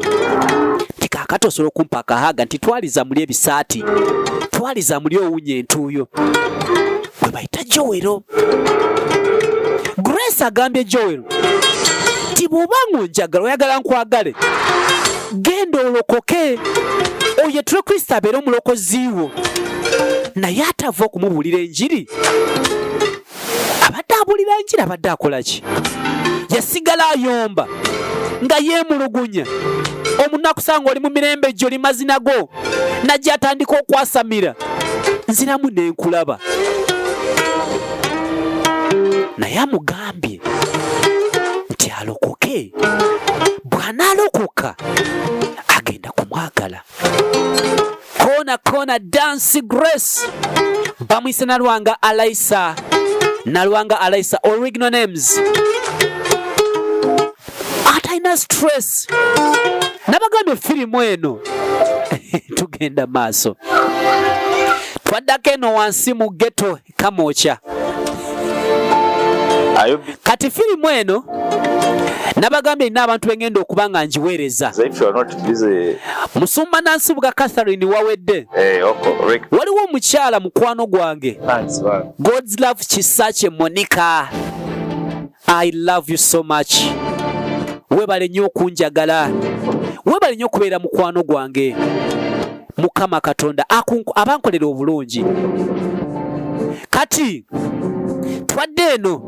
nti kaakati osobola okumpa akahaaga, nti twaliza muli ebisaati, twaliza muli owunya entuuyo. Bwe bayita Jowero, Grace agambye Jowero nti bw'oba ng'onjagala, oyagala nkwagale, genda olokoke oyetule Kristo abeere omulokozi wo. Naye atava okumubuulira enjiri, abadde abuulira enjiri, abadde akola ki? Yasigala ayomba nga yeemulugunya. Omunaku sanga oli mu mirembe gyo, oli mazina go, najja atandika okwasamira, nziramu nenkulaba. Naye amugambye nti alokoke, bw'anaalokoka agenda kumwagala. Kona kona dance. Grace bamwise Nalwanga Alaisa, Nalwanga Alaisa, original names. Atalina stress. Nabagambye firimu eno tugenda maaso. Twaddako eno wansi mu ghetto Kamwokya. Are you busy? Kati firimu eno nabagambye nina abantu bengenda okuba nga ngiweereza. If you are not busy, Musumba Nansubuga Catherine wawedde. Hey, okay, Rick. Waliwo omukyala mukwano gwange, Thanks, man. God's Love Kisakye Monica, I love you so much. Webale nnyo okunjagala, webale nnyo okubeera mukwano gwange. Mukama Katonda abankolera obulungi. Kati twadde eno,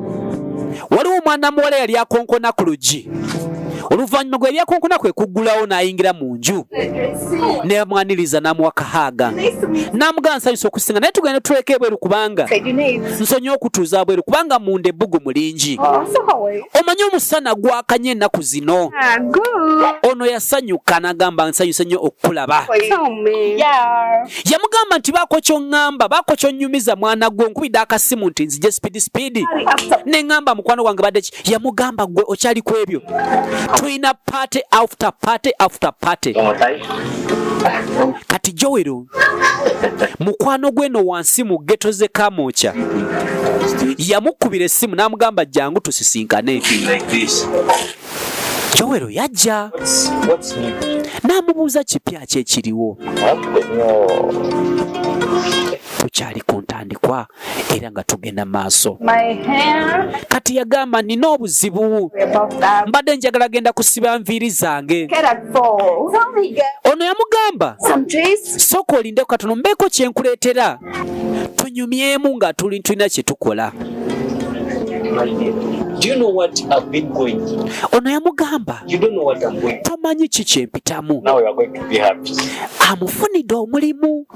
waliwo omwana muwala yali akonkona ku luggi. Oluvannyuma gwe yali akonkona kwe kuggulawo n'ayingira mu nju, nemwaniriza n'amuwa kahaaga, n'amugamba nsanyusa okusinga, naye tugenda tuleka ebweru kubanga nsonyi okutuuza bweru kubanga munda ebbugu mulingi, omanyi omusana gwakanye ennaku zino. Ono yasanyuka n'agamba nsanyuse nnyo okukulaba. Yamugamba nti baako kyoŋŋamba, baako kyonnyumiza, mwana gwe nkubidde akasimu nti nzije speed speed, neŋŋamba mukwano gwange badde ki. Yamugamba gwe okyali ku ebyo, tulina party after party after party. Kati Jowero mukwano gweno wansi mu ghetto ze Kamwokya yamukubira essimu n'amugamba jangu tusisinkane. Like this. Jowero yajja n'amubuuza kipya ki ekiriwo. Tukyali ku ntandikwa era nga tugenda maaso. Kati yagamba nina obuzibu, mbadde njagala genda kusiba nviiri zange. Ono yamugamba sooka olindeko katono mbeeko kye nkuleetera tunyumyemu nga tuli tulina kye tukola. Ono yamugamba tomanyi ki kyempitamu. Amufunidde omulimu.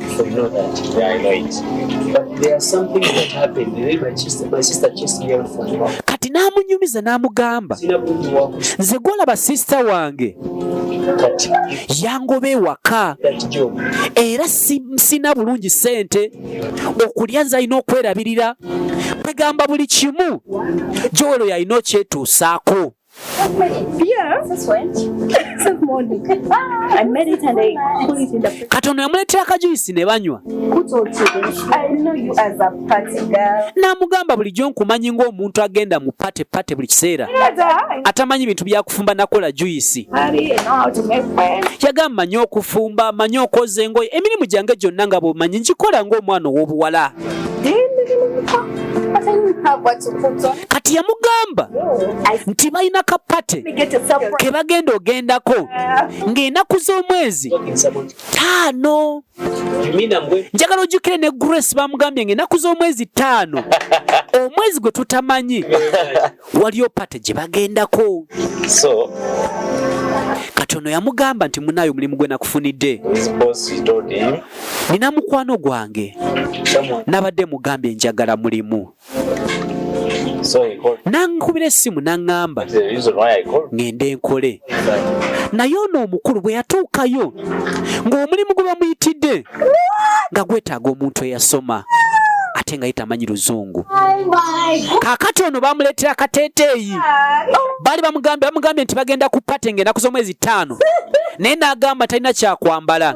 Kati n'amunyumiza n'amugamba nze gwolaba sisita wange yangoba ewaka era sina bulungi ssente okulya nze alina okwerabirira kwegamba buli kimu Joel yalina okyetuusaako. Katono yamuleetera akajuyisi ne banywa n'amugamba bulijjo nkumanyi ng'omuntu agenda mu pate pate buli kiseera atamanyi bintu byakufumba nakola juyisi. Yagamba manyi okufumba, manyi okwoza engoye, emirimu gyange gyonna nga bw'omanyi ngikola ng'omwana ow'obuwala. Kati yamugamba nti balina kapate ke bagenda ogendako ng'enaku z'omwezi 5. Njagala ojjukire ne Grace bamugambye ng'ennaku z'omwezi 5 omwezi gwe tutamanyi waliyo pate gye bagendako. So kati ono yamugamba nti munaayo omulimu gwe nakufunidde, nina mukwano gwange nabadde mugambye njagala mulimu. Nankubira essimu n'aŋŋamba ŋŋende nkole. Naye ono omukulu bwe yatuukayo ng'omulimu gwe bamuyitidde nga gwetaaga omuntu eyasoma ate nga ye tamanyi luzungu. Kaakati ono bamuleetera akateeteeyi, baali bamugambye nti bagenda ku pate ng'ennaku z'omwezi 5, naye n'agamba talina kyakwambala.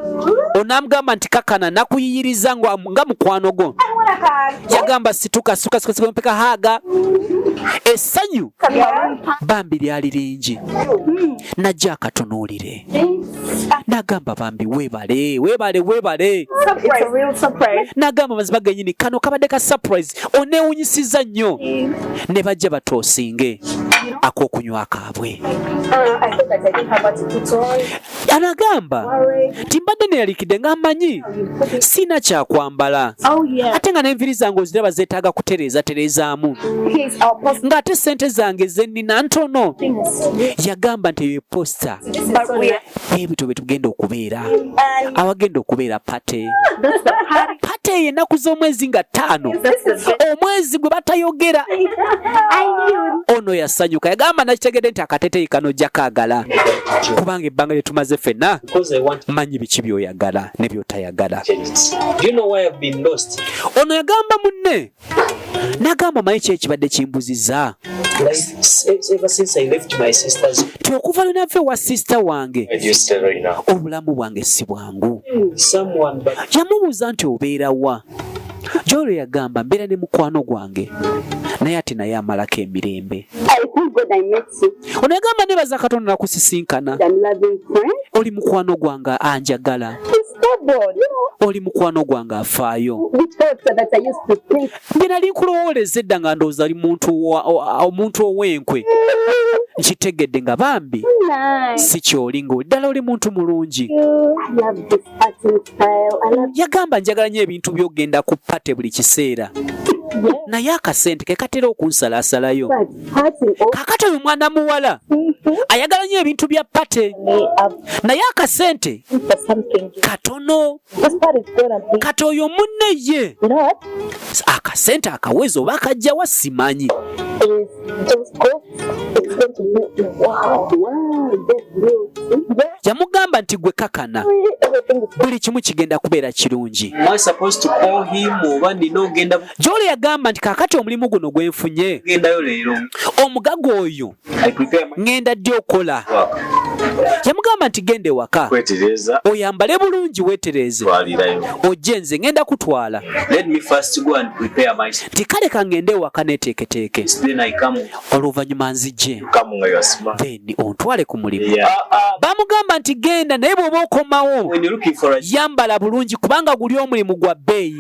Ono amugamba nti kakana nakuyiyiriza nga mukwano gwo. Yagamba situka situka situka mpeka haaga. Essanyu bambi lyali lingi, najja akatunuulire n'agamba bambi weebale weebale weebale. N'agamba mazima gennyini kano kabadde ka surprise, oneewunyisizza nnyo. Ne bajja batoosinge ak'okunywa kaabwe. Anagamba nti mbadde neyalikidde nga mmanyi sina kyakwambala, ate nga n'enviiri zange oziraba zeetaaga kutereeza tereezaamu, ng'ate ssente zange zennina ntono. Yagamba nti eyo eposita ebito bye tugenda okubeera awagenda okubeera party party eyo ennaku z'omwezi nga 5, omwezi gwe batayogera. Ono yasanyuka, yagamba nakitegedde nti akateteyi kano ojja kaagala kubanga ebbanga lye tumaze ffenna manyi biki by'oyagala ne by'otayagala. Ono yagamba munne n'agamba manyi ki ekibadde kimbuzizza ti okuva lwe nava ewa sisita wange obulamu bwange si bwangu. Yamubuuza nti obeera wa? Gyolwo yagamba mbeera ne mukwano gwange, naye ate naye amalako emirembe. Ono yagamba nebaza Katonda nakusisinkana, oli mukwano gwange anjagala, oli mukwano gwange afaayo. Bye nali nkulowooleza edda nga ndowooza ali omuntu ow'enkwe, nkitegedde nga bambi si kyoli, nga ddala oli muntu mulungi. Yagamba njagala nnyo ebintu by'ogenda ku party buli kiseera, naye akasente ke katera okunsalaasalayo. Kaakati oyo mwana muwala ayagala nnyo ebintu bya party, naye akasente katono. Kati oyo munne ye akasente akaweza oba akajjawa simanyi. Yamugamba nti gwe kakana, buli kimu kigenda kubeera kirungi. Gyoli yagamba nti kaakati omulimu guno gwe nfunye, omugaga oyo ŋŋenda ddi okola? Yamugamba nti genda ewaka Kwetereza. oyambale bulungi, weetereeze, Twalirayo. ojje nze ngenda kutwala. Let me first go and prepare myself. Nti kale kangende ewaka neeteeketeeke, Then I come. oluvannyuma nzije, Come nga you are smart. then ontwale ku mulimu. Yeah. Bamugamba nti genda, naye bw'oba okomawo When you're looking for a yambala bulungi, kubanga guli omulimu gwa bbeeyi.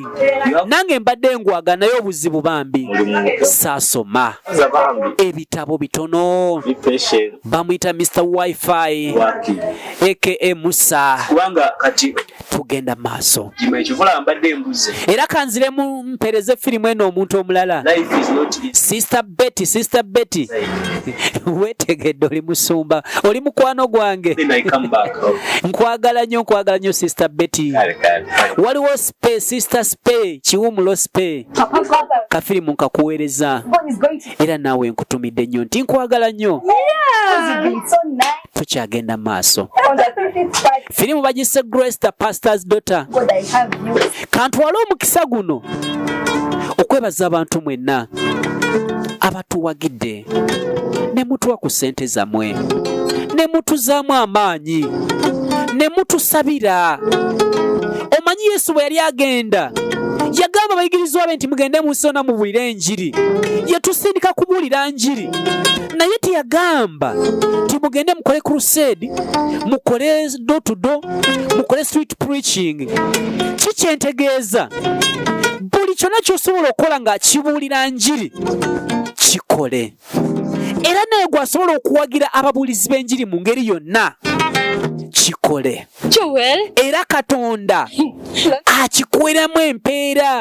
you have Nange mbadde ngwaga, naye obuzibu bambi Mulimu. saasoma, Kwanza bambi. ebitabo bitono. Be patient. Bamuyita Mr Wifi Working. aka Musa. Kubanga kati Tugenda maaso. Jima ekivula mbadde mbuze. Era kanziremu mpereze firimu eno omuntu omulala. Life is not easy. Sister Betty, Sister Betty, weetegedde, oli musumba, oli mukwano gwange. Then I come back. Nkwagala nnyo, nkwagala nnyo, Sister Betty. Kale kale. Waliwo spe Sister Spe Kiwumulo Spe, kafirimu nkakuweereza, era naawe nkutumidde nnyo nti nkwagala nnyo. Tukyagenda maaso. Firimu bagise Grace the Pastor's Daughter. Kantwale omukisa guno okwebaza abantu mwenna abatuwagidde ne mutuwa ku ssente zammwe, ne mutuzaamu amaanyi, ne mutusabira. Omanyi Yesu bwe yali agenda yagamba abayigirizwa be nti mugende mu nsi yonna mubuulire enjiri. Yatusindika kubuulira njiri, naye teyagamba nti mugende mukole crusade, mukole door to door, mukole street preaching. Kikyentegeeza, buli kyonna ky'osobola okukola nga kibuulira njiri, kikole. Era naye gwasobola okuwagira ababuulizi b'enjiri mu ngeri yonna, kikole. Joel. Era Katonda akikuweramu empeera.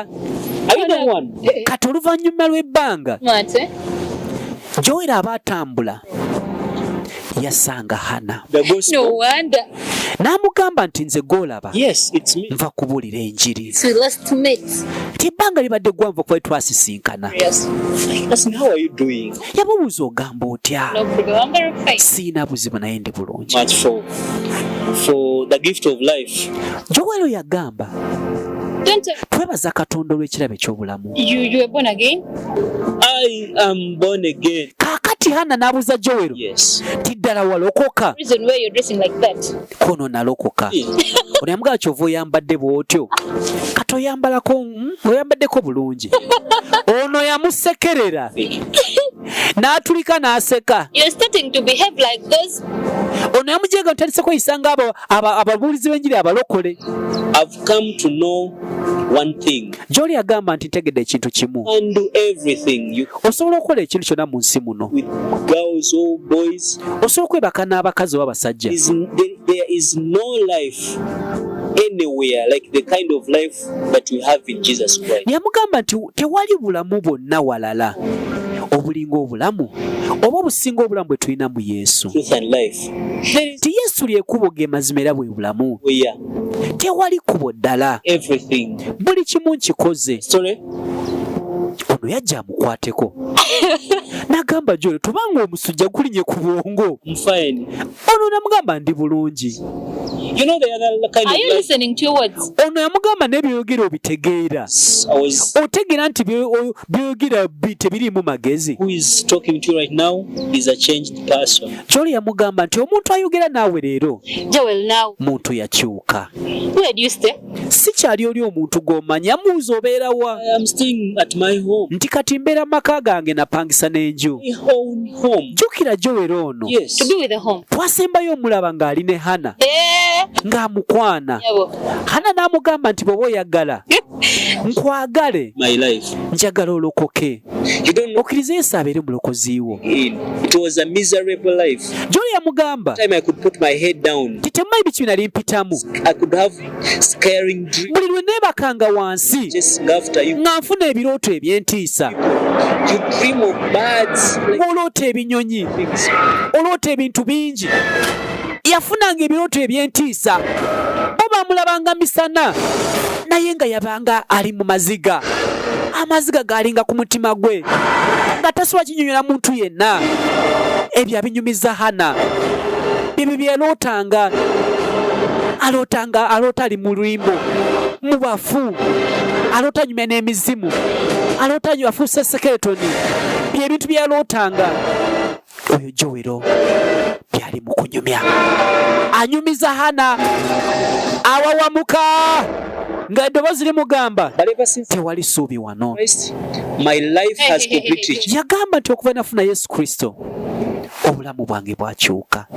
Are you the one? Kati oluvannyuma lw'ebbanga, Mate. Joel aba atambula, yasanga Hana. The gospel. No wonder. N'amugamba nti nze gw'olaba Yes, it's me. nva kubuulira enjiri. So we last met. Nti ebbanga libadde gwanvu okuba twasisinkana. Yes. Ask me, how are you doing? Yamubuuza, ogamba otya? No problem. I'm very fine. Siina buzibu, naye ndi bulungi. Much for the gift of life. Joel yagamba, Don't twebaza Katonda olw'ekirabo eky'obulamu. you were born again? I am born again. Kaakati Hana n'abuuza Joel Yes. ti ddala walokoka? Reason why you're dressing like that. Kono nalokoka. Ono yamugamba, kyova oyambadde bw'otyo, kati oyambalako, oyambaddeko bulungi. Ono yamusekerera n'atulika n'aseka. You're starting to behave like those. Ono yamujega ntandise kweyisa nga ababuulizi b'enjiri abalokole. I've come to know one thing. Gy'oli agamba nti ntegedde ekintu kimu. Can do everything you Osobola okukola ekintu kyonna mu nsi muno, with girls or boys. osobola okwebaka n'abakazi oba abasajja. There is no life anywhere like the kind of life that we have in Jesus Christ. Yamugamba nti tewali bulamu bwonna walala obulinga obulamu oba obusinga obulamu bwe tulina mu Yesu. Truth and life. There is Nti Yesu lyekkubo, ge mazima, era bwe bulamu. we are Tewali kkubo ddala. Everything. Buli kimu nkikoze. Sorry. Ono yajja amukwateko n'agamba, Jole, tobanga omusujja gulinye ku bwongo. I'm fine. Ono namugamba, ndi bulungi. You know the other kind Are of you life listening to your words? Ono yamugamba, n'ebyoyogera obitegeera? I was Otegeera nti byoyogera tebiriimu magezi? Who is talking to you right now is a changed person. Kyoli yamugamba nti omuntu ayogera naawe leero Joel, now, muntu yakyuka. Where do you stay? Si kyali oli omuntu gw'omanyi. Amubuuza, obeerawa? I am staying at my home. Nti kati mbeera mu maka gange, napangisa n'enju. My own home. Jjukira Joel ono, Yes. To be with the home. twasembayo omulaba ng'ali ne Hana, Eh, ng'amukwana. Nyabo. Hana n'amugamba nti bw'oba oyagala nkwagale, My life. njagala olokoke, You don't know okkirize Yesu abeere mulokozi wo. in. It was a miserable life. Gyoli yamugamba Time I could put my head down. nti temumanyi biki bye nali mpitamu. I could have scaring dreams Buli lwe neebakanga wansi chasing after you. nga nfuna ebirooto eby'entiisa. You dream of birds like Ng'oloota ebinyonyi, things. oloota ebintu bingi. Yafunanga ebirooto eby'entiisa. Bo bamulabanga misana, naye nga yabanga ali mu maziga, amaziga gaalinga ku mutima gwe, nga tasobola kinyonyola muntu yenna. Ebyo abinyumiza Hana, bibyo byelootanga. Alootanga, aloota ali mu lwimbo mu bafu, aloota anyumya n'emizimu, aloota afuuse skeleton. Byebintu byalootanga. Oyo Jowero byali mu kunyumya, anyumiza Hana awawamuka nga eddoboozi limugamba tewali ssuubi wano. Yagamba nti okuva nafuna Yesu Kristo obulamu bwange bwakyuka.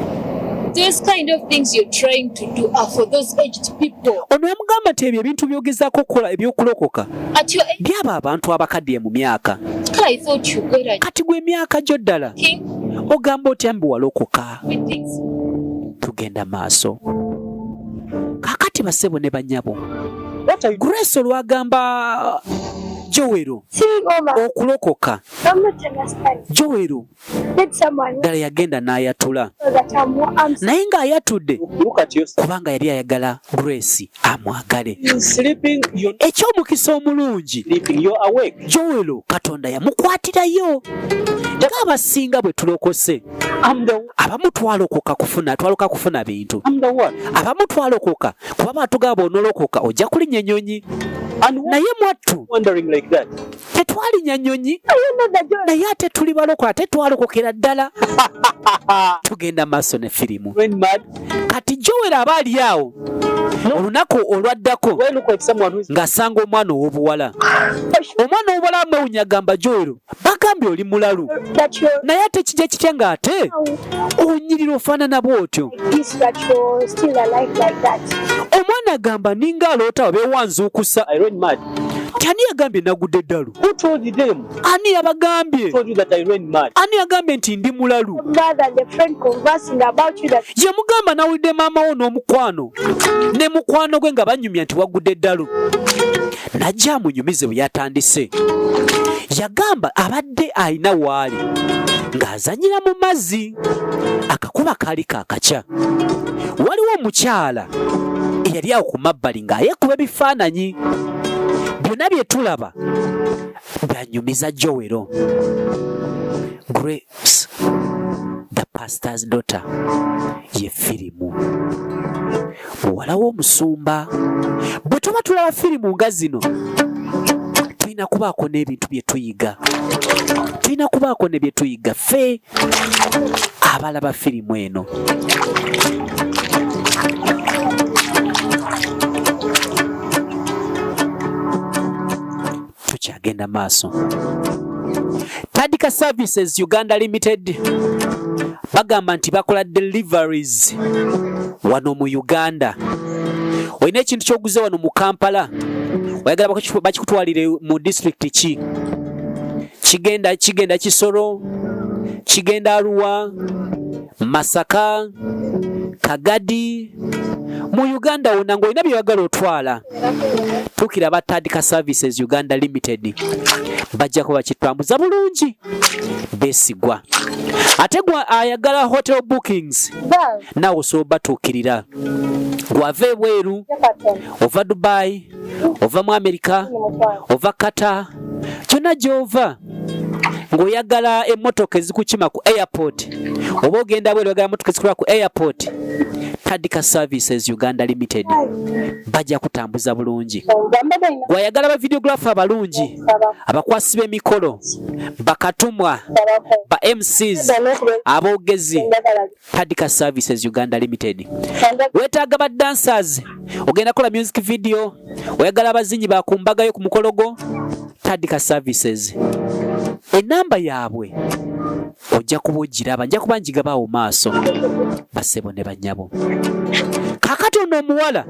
Ono yamugamba nti ebyo ebintu byogezaako okukola ebyokulokoka byaba abantu abakaddiye mu myaka. Kati gwe emyaka gyo ddala ogamba otya mbu walokoka? Tugenda maaso kakati basebo ne banyabo. Grace olwagamba Jowero okulokoka, Jowero ddala yagenda n'ayatula, naye ng'ayatudde kubanga yali ayagala Grace amwagale. Eky'omukisa omulungi, Joel Katonda yamukwatirayo. Ng'abasinga bwe tulokose, abamu twalokoka kufuna, twaloka kufuna bintu, abamu twalokoka kuba batugamba onolokoka ojja kulinnya ennyonyi, naye mwattu tetwalinya nnyonyi, naye ate tuli baloko, ate twalokokera ddala. Tugenda maaso ne firimu. Kati Joel aba ali awo olunaku olwaddako ng'asanga omwana ow'obuwala. Omwana ow'obuwala amwewunya, agamba Joel, bagambye oli mulalu, naye ate kijja kitya ng'ate onyirira ofaanana bw'otyo? Omwana agamba ninga aloota obeewanzuukusa. Ani yagambye nagudde eddalu? Ani yabagambye? Ani yagambye nti ndi mulalu? Yamugamba nawulidde maama wo n'omukwano ne mukwano gwe nga banyumya nti wagudde eddalu. Najja amunyumize bwe yatandise. Yagamba abadde alina waali ng'azanyira mu mazzi, akakuba kaali kakakya. Waliwo omukyala eyali awo ku mabbali ng'ayekuba ebifaananyi. Byonna bye tulaba byanyumiza Jowero. Grace the pastor's daughter ye firimu muwala w'omusumba. Bwe tuba tulaba firimu nga zino, tulina kubaako n'ebintu bye tuyiga, tulina kubaako ne bye tuyiga ffe abalaba firimu eno. Tukyagenda maaso. Tadika Services Uganda Limited bagamba nti bakola deliveries wano mu Uganda. Olina ekintu ky'oguze wano mu Kampala, oyagala bakikutwalire mu disitulikiti ki? Kigenda kigenda Kisoro, kigenda Arua, Masaka, Kagadi, mu Uganda wonna ng'olina by'oyagala otwala, tuukira aba Tadika Services Uganda Limited, bajja kuba bakitambuza bulungi, beesigwa. Ate gwe ayagala hotel bookings, naawe osobola batuukirira. Gw'ava ebweru, ova Dubai, ova mu Amerika, ova Qatar, kyonna gy'ova ng'oyagala emmotoka ezikukima ku airport, oba ogenda bweru oyagala emmotoka ezikutwala ku airport, Tadika Services Uganda Limited bajja kutambuza bulungi. Gw'ayagala ba videographer abalungi, abakwasi b'emikolo, bakatumwa, ba MCs, aboogezi, Tadika Services Uganda Limited. Weetaaga ba dancers, ogenda kukola music video, oyagala abazinyi ba ku mbaga yo ku mukolo gwo, Tadika Services. Enamba yaabwe ojja kuba ogiraba, nja kuba njigaba awo maaso, basebo ne bannyabo. Kaakati ono omuwala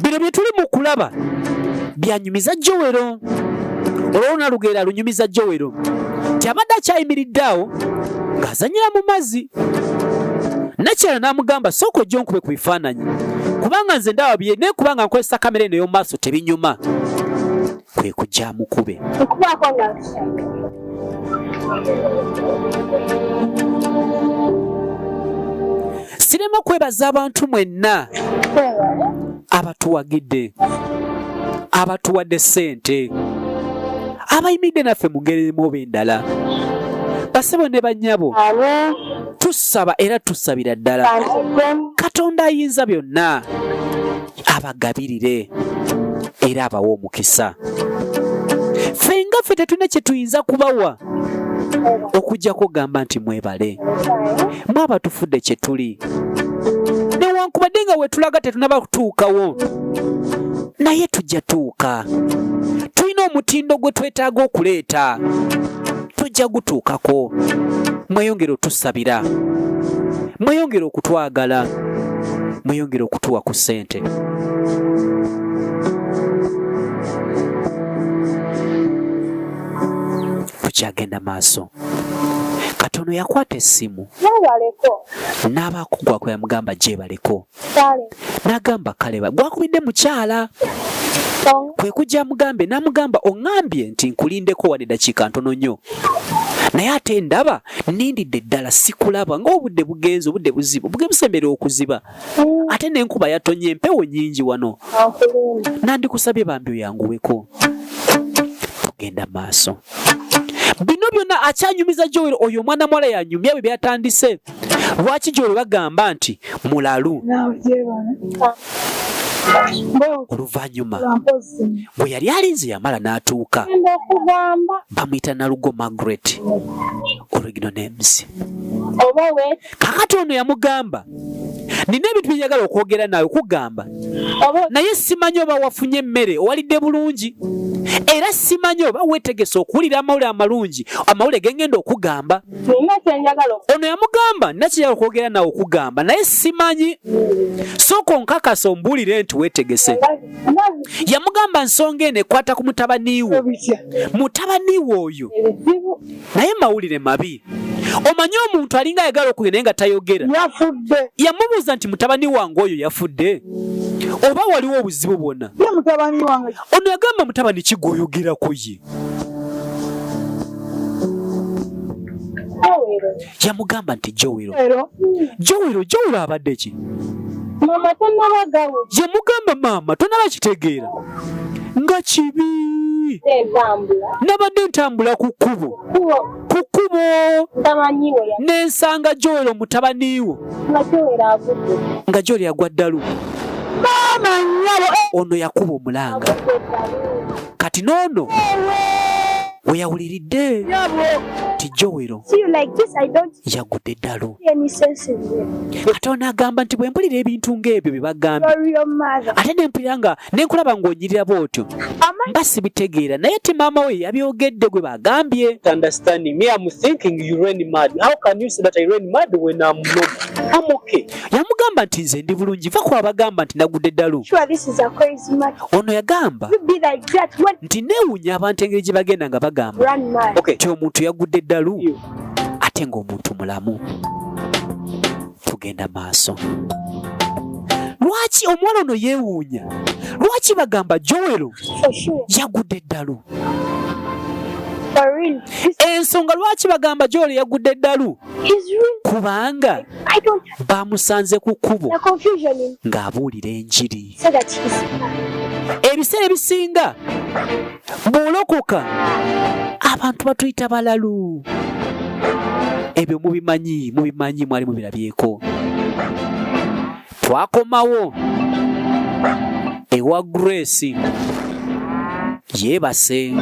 bino bye tuli mu kulaba byanyumiza Jowero. Olwo nalugeera lunyumiza Jowero nti abadde akyayimiridde awo ng'azanyira mu mazzi, nakyala n'amugamba sooka ojje onkube ku bifaananyi kubanga nze ndaba bye naye kubanga nkozesa kamera eno ey'omu maaso tebinyuma. Kwe kujja amukube. Sirema kwebaza abantu mwenna abatuwagidde, abatuwadde ssente, abayimiridde naffe mu ngeri emu oba endala. Basebo ne bannyabo, tusaba era tusabira ddala Katonda ayinza byonna abagabirire era abawe omukisa. Ffe nga ffe tetulina kye tuyinza kubawa. Okujjako ogamba nti mwebale mwaba tufudde kye tuli, newankubadde nga wetulaga tetunaba kutuukawo, naye tujja tuuka. Tulina omutindo gwe twetaaga okuleeta, tujja gutuukako. Mweyongere otusabira, mweyongere okutwagala, mweyongere okutuwa ku ssente. Tukyagenda maaso. Katono yakwata essimu n'abaako gwako yamugamba gyebaleko, n'agamba kale gwakubidde mukyala kwe kujja amugambe, n'amugamba oŋŋambye nti nkulindeko wadde eddakiika ntono nnyo, naye ate ndaba nnindidde ddala sikulaba, ng'obudde bugenze, obudde buzibu buge busembera okuziba, ate n'enkuba yatonye, empewo nnyingi wano, nandikusabye bambi oyanguweko. Tugenda maaso. Bino byonna akyanyumiza Joel, oyo omwana muwala yanyumya bwe byatandise. Lwaki Joel bagamba nti mulalu? Oluvannyuma bwe yali alinze yamala n'atuuka, bamuyita Nalugo Margaret, original names. Kakati ono yamugamba, nina ebintu byenjagala okwogera naawe kugamba, naye simanyi oba wafunye emmere, owalidde bulungi, era simanyi oba weetegese okuwulira amawulire amalungi, amawulire gengenda okugamba. Ono yamugamba, nina kyenjagala okwogera naawe okugamba, naye simanyi, sooka onkakasa ombuulire nti weetegese. Yamugamba nsonga eno ekwata ku mutabani wo, mutabani wo oyo, naye mawulire mabi. Omanyi omuntu alinga ayagala okugenda naye nga tayogera. Yamubuuza nti mutabani wange oyo yafudde oba waliwo obuzibu bwonna? Ono yagamba mutabani ki gw'oyogerako ye? Yamugamba nti Jowero. Jowero, Jowero abadde ki? Yamugamba maama tonaba kitegeera nga kibi, nabadde ntambula ku kkubo, ku kkubo nensanga Joel mutabani wo nga Joel yagwa ddalu. Ono yakuba omulanga kati n'ono we yawuliridde nti Joel yagudde eddalu. Kati ono agamba nti bwe mpulira ebintu ng'ebyo bye bagambye, ate ne mpulira nga ne nkulaba ng'onyirira bw'otyo, mba sibitegeera, naye ti maama we yabyogedde gwe bagambye. Yamugamba nti nze ndi bulungi, va ku abagamba nti nagudde eddalu. Ono yagamba nti neewuunya abantu engeri gye bagenda nga bagamba nti omuntu yagudde eddalu ate ng'omuntu mulamu. Tugenda maaso. Lwaki omuwala ono yeewuunya? Lwaki bagamba Joel yagudde eddalu? Ensonga lwaki bagamba Joel yagudde eddalu, kubanga bamusanze ku kkubo ng'abuulira enjiri. Ebiseera ebisinga bw'olokoka abantu batuyita balalu. Ebyo mubimanyi, mubimanyi, mwali mubirabyeko. Twakomawo ewa Grace yeebase.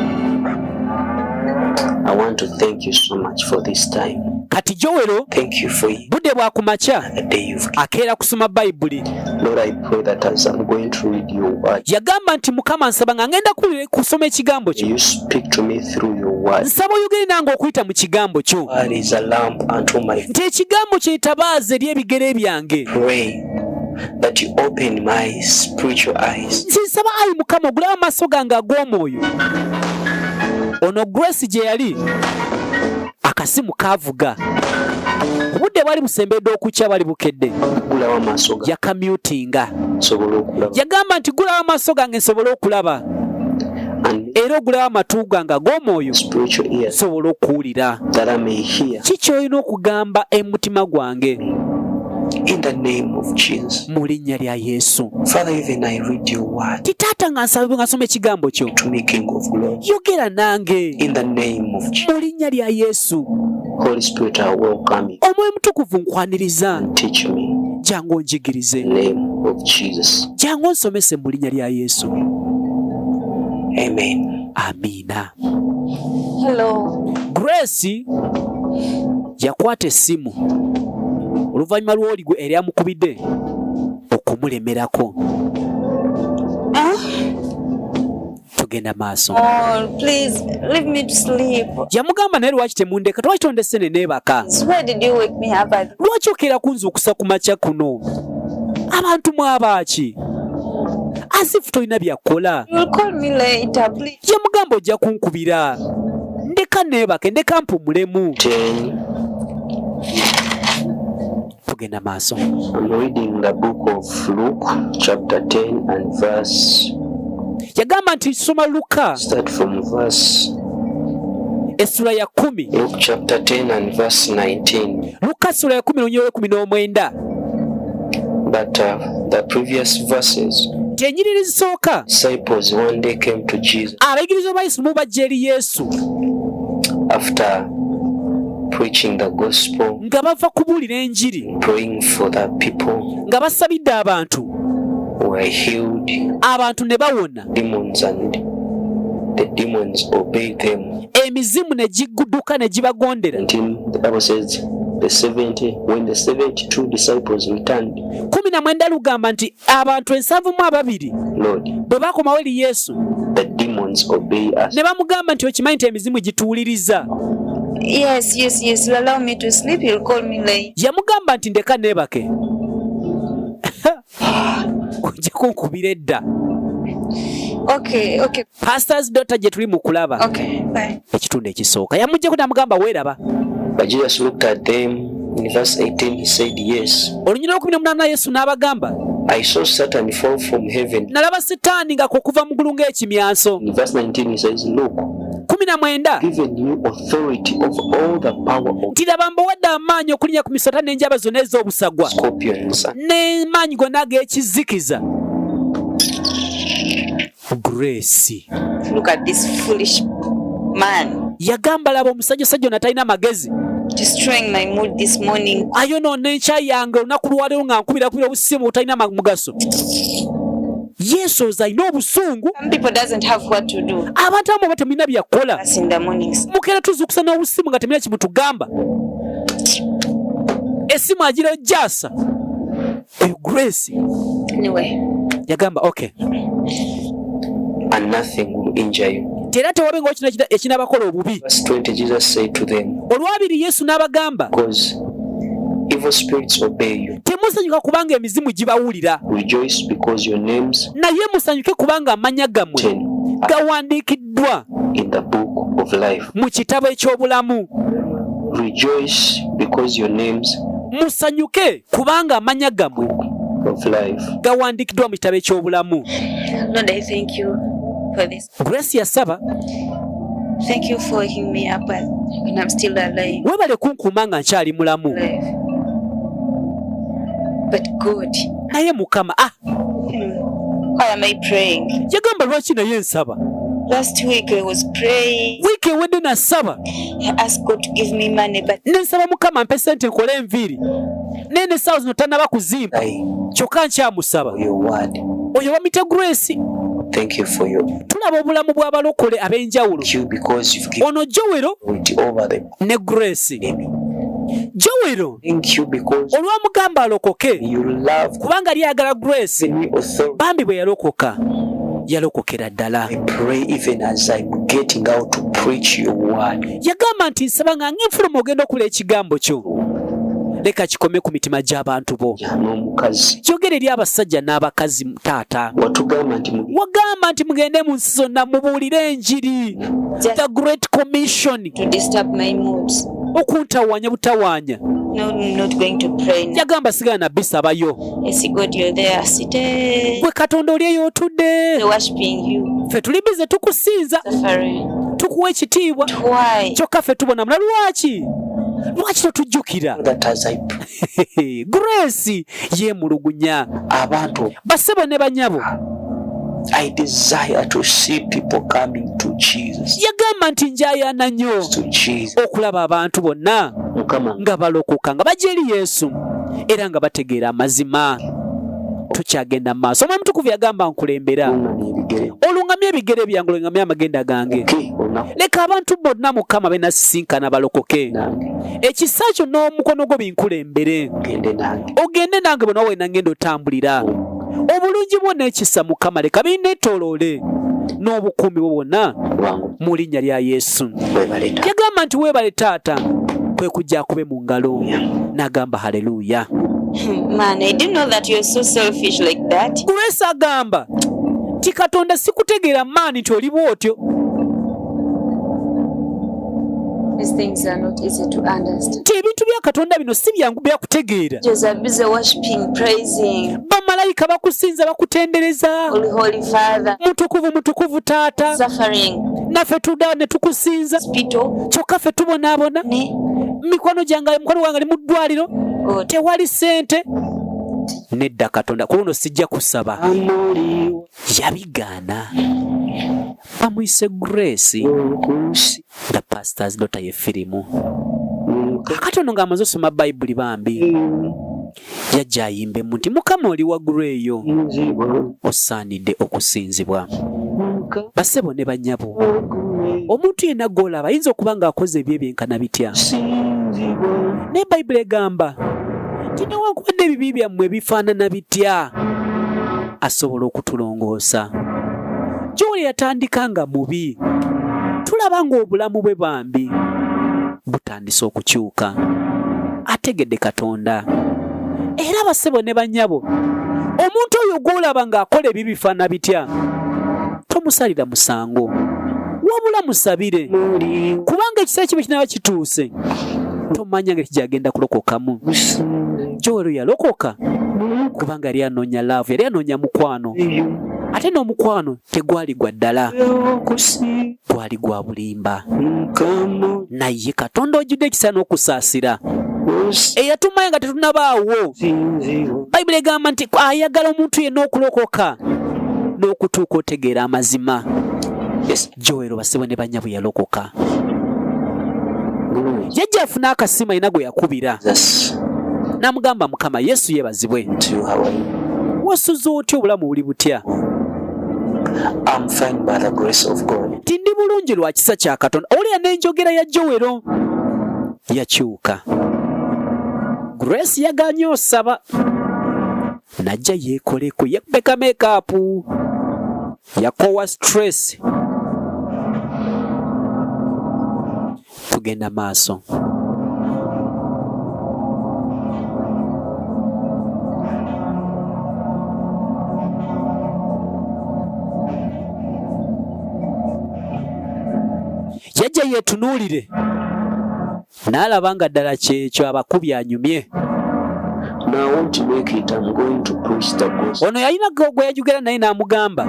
I want to thank you so much for this time. Kati Joel, Thank you for budde bwa kumakya, the day you've akeera kusoma Bayibuli. Lord, I pray that as I'm going to read your word, Yagamba nti Mukama nsaba nga ngenda kusoma ekigambo kyo, you speak to me through your word. Nsaba oyogere nange okuyita mu kigambo kyo. Word is a lamp unto my Nti ekigambo kye tabaaza eri ebigere byange. Pray that you open my spiritual eyes. Nti nsaba ayi Mukama ogulawo amaaso gange ag'omwoyo. Ono Grace gye yali akasimu kaavuga, obudde bwali busembedde okukya, bwali bukedde. Gulawo amaaso gange Yakamyutinga. nsobole okulaba. Yagamba nti gulawo amaaso gange nsobole okulaba, And era ogulawo amatu gange ag'omwoyo spiritual ears nsobole okuwulira. that I may hear. Ki ky'olina okugamba emutima gwange? In the name of Jesus. Mu linnya lya Yesu. Father, even I read your word Ti taata nga nsaba nga nsoma ekigambo kyo, to me, King of glory. Yogera nange. In the name of Jesus. Mu linnya lya Yesu. Holy Spirit, I welcome you. Omwoyo Mutukuvu nkwaniriza. Teach me. Jangu onjigirize. In the name of Jesus. Jangu onsomese mu linnya lya Yesu. Amen. Amiina. Hello. Grace yakwata essimu oluvannyuma lw'oligwe eryamukubidde okumulemerako. Tugenda maaso. Oh, please leave me to sleep. Yamugamba, naye lwaki temundeka? Lwaki tondese ne neebaka? Why did you wake me up at Lwaki okeera kunzuukusa ku makya kuno? Abantu mwabaaki? Asifu tolina byakukola. You'll call me later, please. Yamugamba, ojja kunkubira, ndeka neebake, ndeka mpumulemu. 10. Tugenda maaso. I'm reading the book of Luke, chapter 10, and verse. Yagamba nti soma Luka Start from verse. essula ya 10. Luke chapter 10 and verse 19. Luka essula ya 10 olunyiriri 19. But the previous verses, Nti ennyiriri ezisooka, disciples one day came to Jesus abayigirizwa ba Yesu mu bajja eri Yesu after preaching the gospel, nga bava kubuulira enjiri, praying for the people nga basabidde abantu, were healed, abantu ne bawona, demons and the demons obeyed them. Emizimu ne gigudduka ne gibagondera. 19, the Bible says the 70, when the 72 disciples returned, 19 lugamba nti abantu 72 Lord, bwe bakomawo eri Yesu the demons obey us. ne bamugamba nti okimanyi nti emizimu gituwuliriza? Yes. You'll allow me to sleep. You'll call me later. Yamugamba nti ndeka neebake, ojja kunkubira edda. Okay, Pastor's Daughter gye tuli mu kulaba. okay. Bye. Ekitundu ekisooka yamuggyako namugamba weeraba. But Jesus looked at them in verse 18, he said, Yes, Olunyiriri 18 Yesu n'abagamba, I saw Satan fall from heaven. Nalaba Sitaani nga okuva mu ggulu ng'ekimyanso. In verse 19, he says, Look, 19, given you authority over all the power of nti laba mbawadde amaanyi okulinnya ku misota n'enjaba zonna ez'obusagwa scorpions and n'emaanyi gonna ag'ekizikiza. Grace Look at this foolish man yagamba, laba omusajja sajja ono atalina magezi destroying my mood this morning. Ayonoona enkya yange olunaku lwaleero nga nkubirakubira obusimu obutalina mugaso. Yeesooza alina obusungu. Some people doesn't have what to do. Abantu abamu oba temulina byakukola. Us in the mornings. Mukeera tuzuukusa n'obusimu nga temulina kimutugamba. Essimu agira ojjaasa eyo Grace. Anyway, Yagamba okay. and nothing will injure you. Nti era tewabengawo kino ekinabakola obubi. Verse 20, Jesus said to them, 20 Yesu n'abagamba, Because evil spirits obey you, temusanyuka kubanga emizimu gibawulira, rejoice because your names naye musanyuke kubanga amannya gammwe written are gawandiikiddwa in the book of life. mu kitabo eky'obulamu. Rejoice because your names Musanyuke kubanga amannya gammwe of life. gawandiikiddwa mu kitabo eky'obulamu. Lord, I thank you for this. Grace yasaba. Thank you for waking me up when I'm still alive. Weebale kunkuuma nga nkyali mulamu. Alive. But God, Naye Mukama, ah, why am I praying? Yagamba, lwaki naye nsaba? Last week I was praying. Wiiki ewedde nasaba. I asked God to give me money, but Ne nsaba Mukama mpe sente nkole enviiri, naye n'essaawa zino tannaba kuzimpa, I kyokka nkyamusaba. for your word. Oyo bamuyita Grace. Thank you for your Tulaba obulamu bw'abalokole ab'enjawulo. Thank you because you've given Ono Jowero authority over the ne Grace. enemy. Jowero Thank you because olwamugamba alokoke you love kubanga lyagala Grace. me authority. Bambi bwe yalokoka yalokokera ddala. I pray even as I'm getting out to preach your word. Yagamba nti nsaba nga ng'enfuluma ogenda okula ekigambo kyo, leka kikome ku mitima gy'abantu bo. N'omukazi. Kyogera eri abasajja n'abakazi, taata. Watugamba nti mu Wagamba nti mugende mu nsi zonna mubuulire enjiri, the Great Commission. To disturb my moods. Okuntawaanya butawaanya. No, I'm not going to pray now. Yagamba sigala nabbisabayo. I see God, you're there seated, Gwe Katonda oli eyo otudde, worshiping you, ffe tuli bize tukusinza, suffering. Tukuwa ekitiibwa, Why? kyokka ffe tubonabona. Lwaki, lwaki totujjukira? That as I pray, Grace yeemulugunya. Abantu, Basebo ne banyabo, I desire to see people coming to Jesus. Yagamba nti njayaana nnyo To Jesus. okulaba abantu bonna Mukama nga balokoka, nga bajja eri Yesu era nga bategeera amazima. Tukyagenda mu maaso. Omwoyo Mutukuvu yagamba nkulembera, oluŋŋamye ebigere byange, oluŋŋamye amagenda gange. Leka abantu bonna Mukama be nasisinkana balokoke. Ekisa kyo n'omukono gwo binkulembere, ogende nange bonna wena ngenda otambulira. Obulungi bwo n'ekisa Mukama leka binneetooloole n'obukuumi bwo bwonna mu linnya lya Yesu. Yagamba nti weebale taata, kwe kujja akube mu ngalo n'agamba haleluya. Man, I didn't know that you're so selfish like that. Grace agamba nti Katonda sikutegeera maani nti oli bw'otyo. These things are not easy to understand. Nti ebintu bya Katonda bino si byangu byakutegeera. Angels are busy worshiping, praising Bamalayika bakusinza, bakutendereza. Holy, Holy Father, Mutukuvu, mutukuvu taata. suffering, Naffe tudda ne tukusinza, hospital, kyokka ffe tubonaabona. ne Mikwano gyange, mukwano gwange ali mu ddwaliro, God. tewali ssente. Nedda Katonda, ku luno sijja kusaba. Yabigaana. Bamuyise Grace, the pastor's daughter, ye firimu. Kakati ono ng'amaze osoma Bayibuli bambi yajja ayimbemu nti Mukama oli waggulu eyo, osaanidde okusinzibwa. Basebo ne bannyabo, omuntu yenna gw'olaba ayinza okuba ng'akoze ebyo ebyenkana bitya, naye Bayibuli egamba nti newankubadde ebibi byammwe bifaanana bitya, asobola okutulongoosa. Joel yatandika nga mubi, tulaba ng'obulamu bwe bambi butandise okukyuka, ategedde Katonda. Era basebo ne bannyabo, omuntu oyo gw'olaba ng'akola ebibi bifaanana bitya, tomusalira musango, wabula musabire, kubanga ekiseera kibe kinaaba kituuse, tomanya ngeri gyagenda kulokokamu. Joel yalokoka kubanga yali anoonya laavu, yali anoonya mukwano, ate n'omukwano tegwali gwa ddala, gwali gwa bulimba. Naye Katonda ojjudde ekisa n'okusaasira, eyatumayo nga tetunabaawo. Bayibuli egamba nti ayagala omuntu yenna okulokoka n'okutuuka otegeera amazima. Joel basebo ne bannyabo yalokoka. Yajja afune akasimu, alina gwe yakubira n'amugamba, Mukama Yesu yeebazibwe, wasuze otya, obulamu buli butya? I'm fine by the grace of God. Nti ndi bulungi lwa kisa kya Katonda. Owulira n'enjogera ya Joel yakyuka. Grace yaganye osaba, najja yeekoleko, yekubeka makeup, yakowa stress. Tugenda maaso. Yajja yeetunuulire n'alaba nga ddala kyekyo abakubi anyumye. Now I want to make it. I'm going to preach the gospel. Ono yalina gwe yajugera naye n'amugamba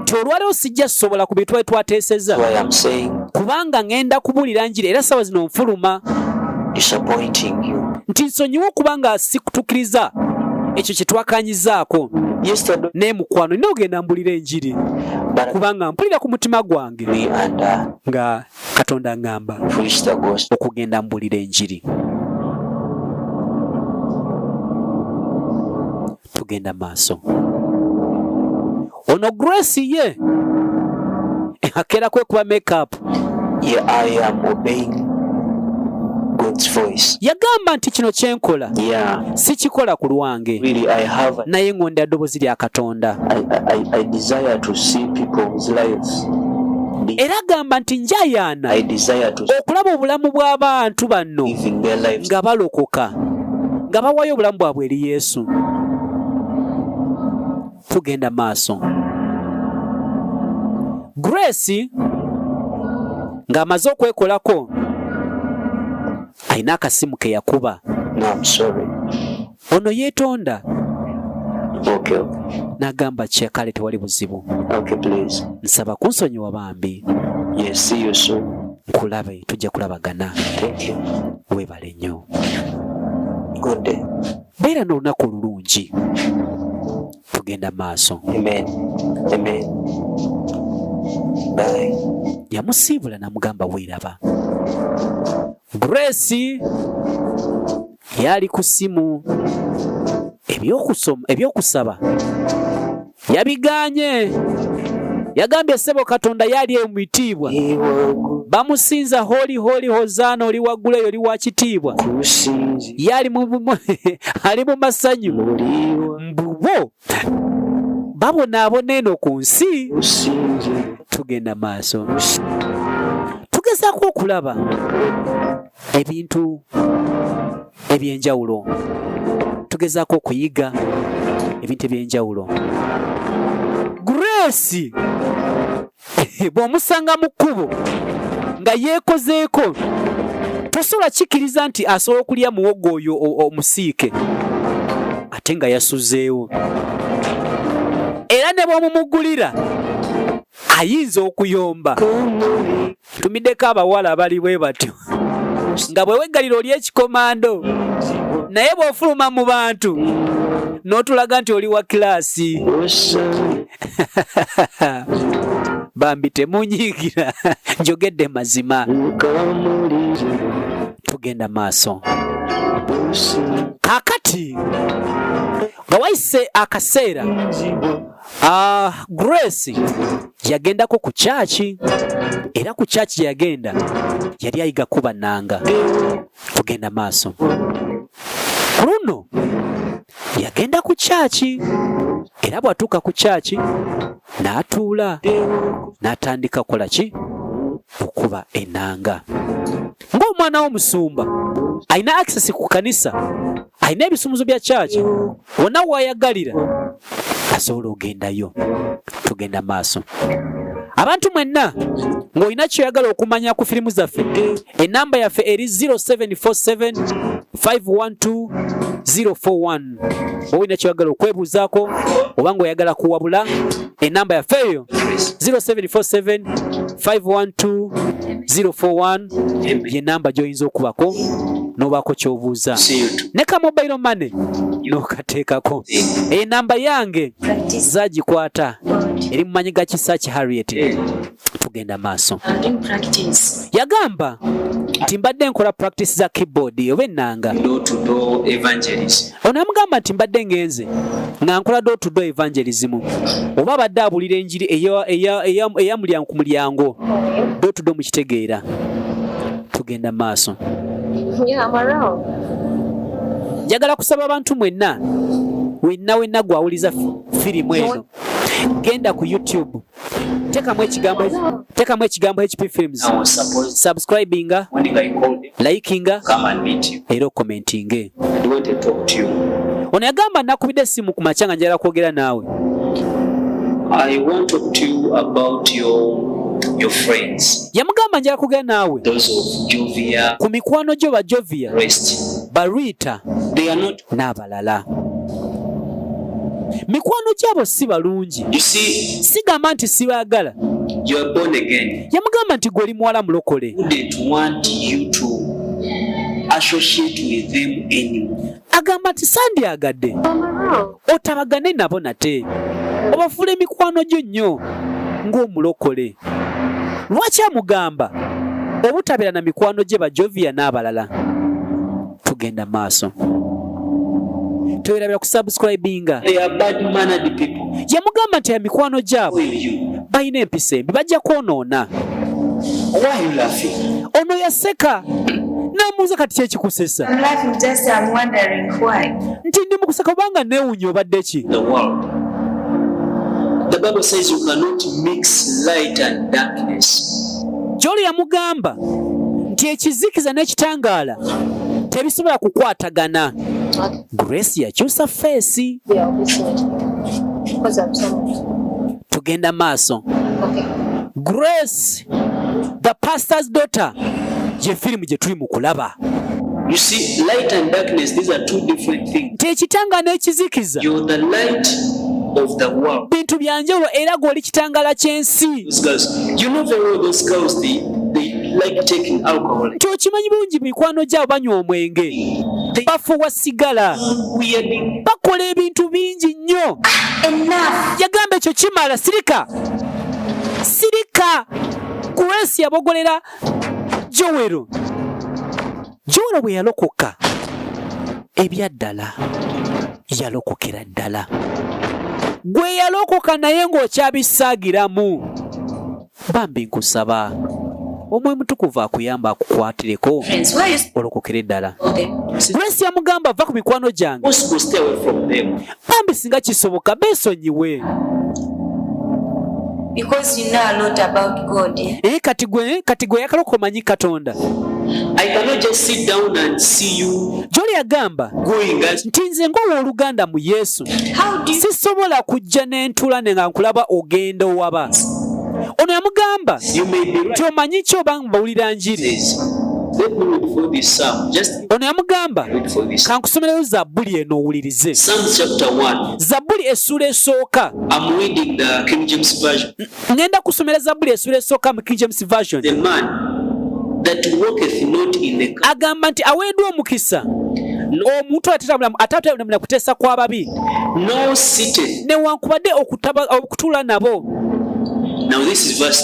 nti olwaleero sijja sobola ku bintu twateesezza, Why I'm saying kubanga ŋŋenda kubuulira njiri era sawa zino nfuluma. disappointing you. Nti nsonyiwe okuba nga sikutuukiriza ekyo kye twakanyizaako. Yesterday, Naye mukwano, nina ogenda mbulira enjiri, but kubanga mpulira ku mutima gwange me and nga Katonda ŋŋamba preach the gospel. okugenda mbulira enjiri. Tugenda maaso. Ono Grace ye akeera kwekuba makeup. Yeah, I am obeying God's voice. Yagamba nti kino kyenkola Yeah, sikikola ku lwange, really, I have. naye ŋŋondera ddoboozi lya Katonda. I desire to see people's lives. Era agamba nti njayaana I desire to okulaba obulamu bw'abantu bano living their lives. nga balokoka, nga bawaayo obulamu bwabwe eri Yesu. Tugenda maaso. Grace ng'amaze okwekolako alina akasimu ke yakuba. No, I'm sorry. Ono yeetonda Okay, okay, n'agamba kyekale tewali buzibu, okay, please. nsaba kunsonyiwa bambi. Yes, see you soon. Nkulabe, tujja kulabagana. Thank you. Weebale nnyo. Good day. Beera n'olunaku olulungi. Tugenda maaso. Amen. Amen. Bye. Yamusiibula n'amugamba weeraba. Grace yali ku ssimu. Ebyokusoma, ebyokusaba yabiganye. Yagambye ssebo Katonda yali eyo mu bitiibwa, bamusinza holi holi hozaana, oli waggulu eyo, oli wa kitiibwa, ye ali mu masanyu, mbubo babonaabona eno ku nsi. Tugenda maaso, tugezaako okulaba ebintu ebyenjawulo, tugezaako okuyiga ebintu ebyenjawulo. Grace bw'omusanga mu kkubo nga yeekozeeko, tosobola kikkiriza nti asobola okulya muwogo oyo omusiike ate nga yasuzeewo, era ne bw'omumugulira ayinza okuyomba. Tumiddeko abawala abali bwe batyo, nga bwe weggalira oli ekikomando, naye bw'ofuluma mu bantu n'otulaga nti oli wa class. Bambi temunyiigira, njogedde mazima. Tugenda maaso. Kaakati nga wayise akaseera, Grace yagendako ku kyaki, era ku kyaki gye yagenda yali ayiga kuba nanga. Tugenda maaso. Ku luno yagenda ku kyaki, era bw'atuuka ku kyaki n'atuula n'atandika kukola ki? Okuba ennanga. Ng'omwana w'omusumba alina access ku kanisa, alina ebisumuzo bya kyaki, wonna wayagalira asobola ogendayo. Tugenda maaso. Abantu mwenna ng'olina kyoyagala okumanya ku firimu zaffe, enamba yaffe eri 0747 512 041. Oba olina kyoyagala okwebuuzaako oba ng'oyagala kuwabula, enamba yaffe eyo 0747 512 041 ye namba gy'oyinza okubako n'obaako ky'obuuza, ne ka mobile money n'okateekako. Enamba yange zagikwata, eri mu manyi ga Kisaki Harriet. Tugenda maaso. Yagamba nti mbadde nkola practice za keyboard oba ennanga. Door to door evangelism. Ono amugamba nti mbadde ngenze nga nkola door to door evangelism, oba abadde abulira enjiri eya mulyango ku mulyango, door to door, mukitegeera. Tugenda maaso. Yeah, I'm around. Njagala kusaba abantu mwenna, wenna wenna gwawuliza firimu eno, genda ku YouTube, tekamu ekigambo HP Films, I was supposed subscribinga, morning I called him, likinga, come and meet you. era okomentinge. I want to talk to you. Ono yagamba nakubidde essimu ku makya nga njagala kwogera naawe. I want to talk to you about your friends, Yamugamba njagala kwogera naawe those of Jovia, ku mikwano gyo ba Jovia, rest. Barita They are not. n'abalala. Mikwano gyabo si balungi. You see, Sigamba nti sibaagala. you are born again. Yamugamba nti gwe oli muwala mulokole. Wouldn't want you to associate with them anymore. Agamba nti sandyagadde otabagane nabo nate, obafuula emikwano gyo nnyo ng'omulokole. Lwaki amugamba obutabeera na mikwano gye ba Jovia n'abalala? Tugenda maaso. Towerabira kusubscribinga. They are bad mannered people. Yamugamba nti emikwano gyabwe With you. balina empisa embi, bajja kwonoona. Why are you laughing? Ono yaseka n'amubuuza, kati kyekikusesa? I'm laughing, just I'm wondering why. Nti ndi mukuseka kubanga neewunya obadde ki. The world. The Bible says you cannot mix light and darkness. Gy'oli yamugamba nti ekizikiza n'ekitangaala tebisobola kukwatagana. Grace yakyusa face. Yeah, I'll be seeing you. Because I'm so Tugenda maaso. Okay. Grace the Pastor's Daughter ye firimu gye tuli mu kulaba. You see, light and darkness, these are two different things. Nti ekitanga n'ekizikiza You're the light of the world. bintu bya njawulo, era gw'oli kitangaala ky'ensi. Those girls, you know very well those girls, they like taking alcohol. Nti okimanyi bulungi mikwano gyabo banywa omwenge, bafuuwa sigala, Weird. bakola ebintu bingi nnyo. Enough. Yagamba ekyo kimala, sirika, sirika. Grace yabogolera Jowero. Jowero bwe yalokoka ebyaddala. Yalokokera ddala. Gwe yalokoka naye ng'okyabisaagiramu, bambi nkusaba Omwoyo Mutukuvu akuyamba akukwatireko Friends, why is olokokere ddala. okay? Grace yamugamba, va ku mikwano gyange. Possible, stay away from them. Bambi singa kisoboka beesonyiwe. Because you know a lot about God. Yeah? Naye kati gwe yakaloka omanyi Katonda. I cannot just sit down and see you Gyoli yagamba going as nti nze ng'owooluganda mu Yesu, How do you sisobola kujja n'entula ne nga nkulaba ogenda owaba. Ono yamugamba you may be right. nti omanyi ki oba mbawulira njiri. Says, let me read for this psalm. Just Ono yamugamba, read for this. kankusomereyo zabbuli eno owulirize. Psalms chapter 1. Zabbuli essuula esooka. I'm reading the King James Version. Ŋŋenda kusomera zabbuli essuula esooka mu King James Version. The man that walketh not in the Agamba nti aweeddwa omukisa omuntu atatambula kuteesa kw'ababi, nor sitteth. newankubadde okutuula nabo. Now this is verse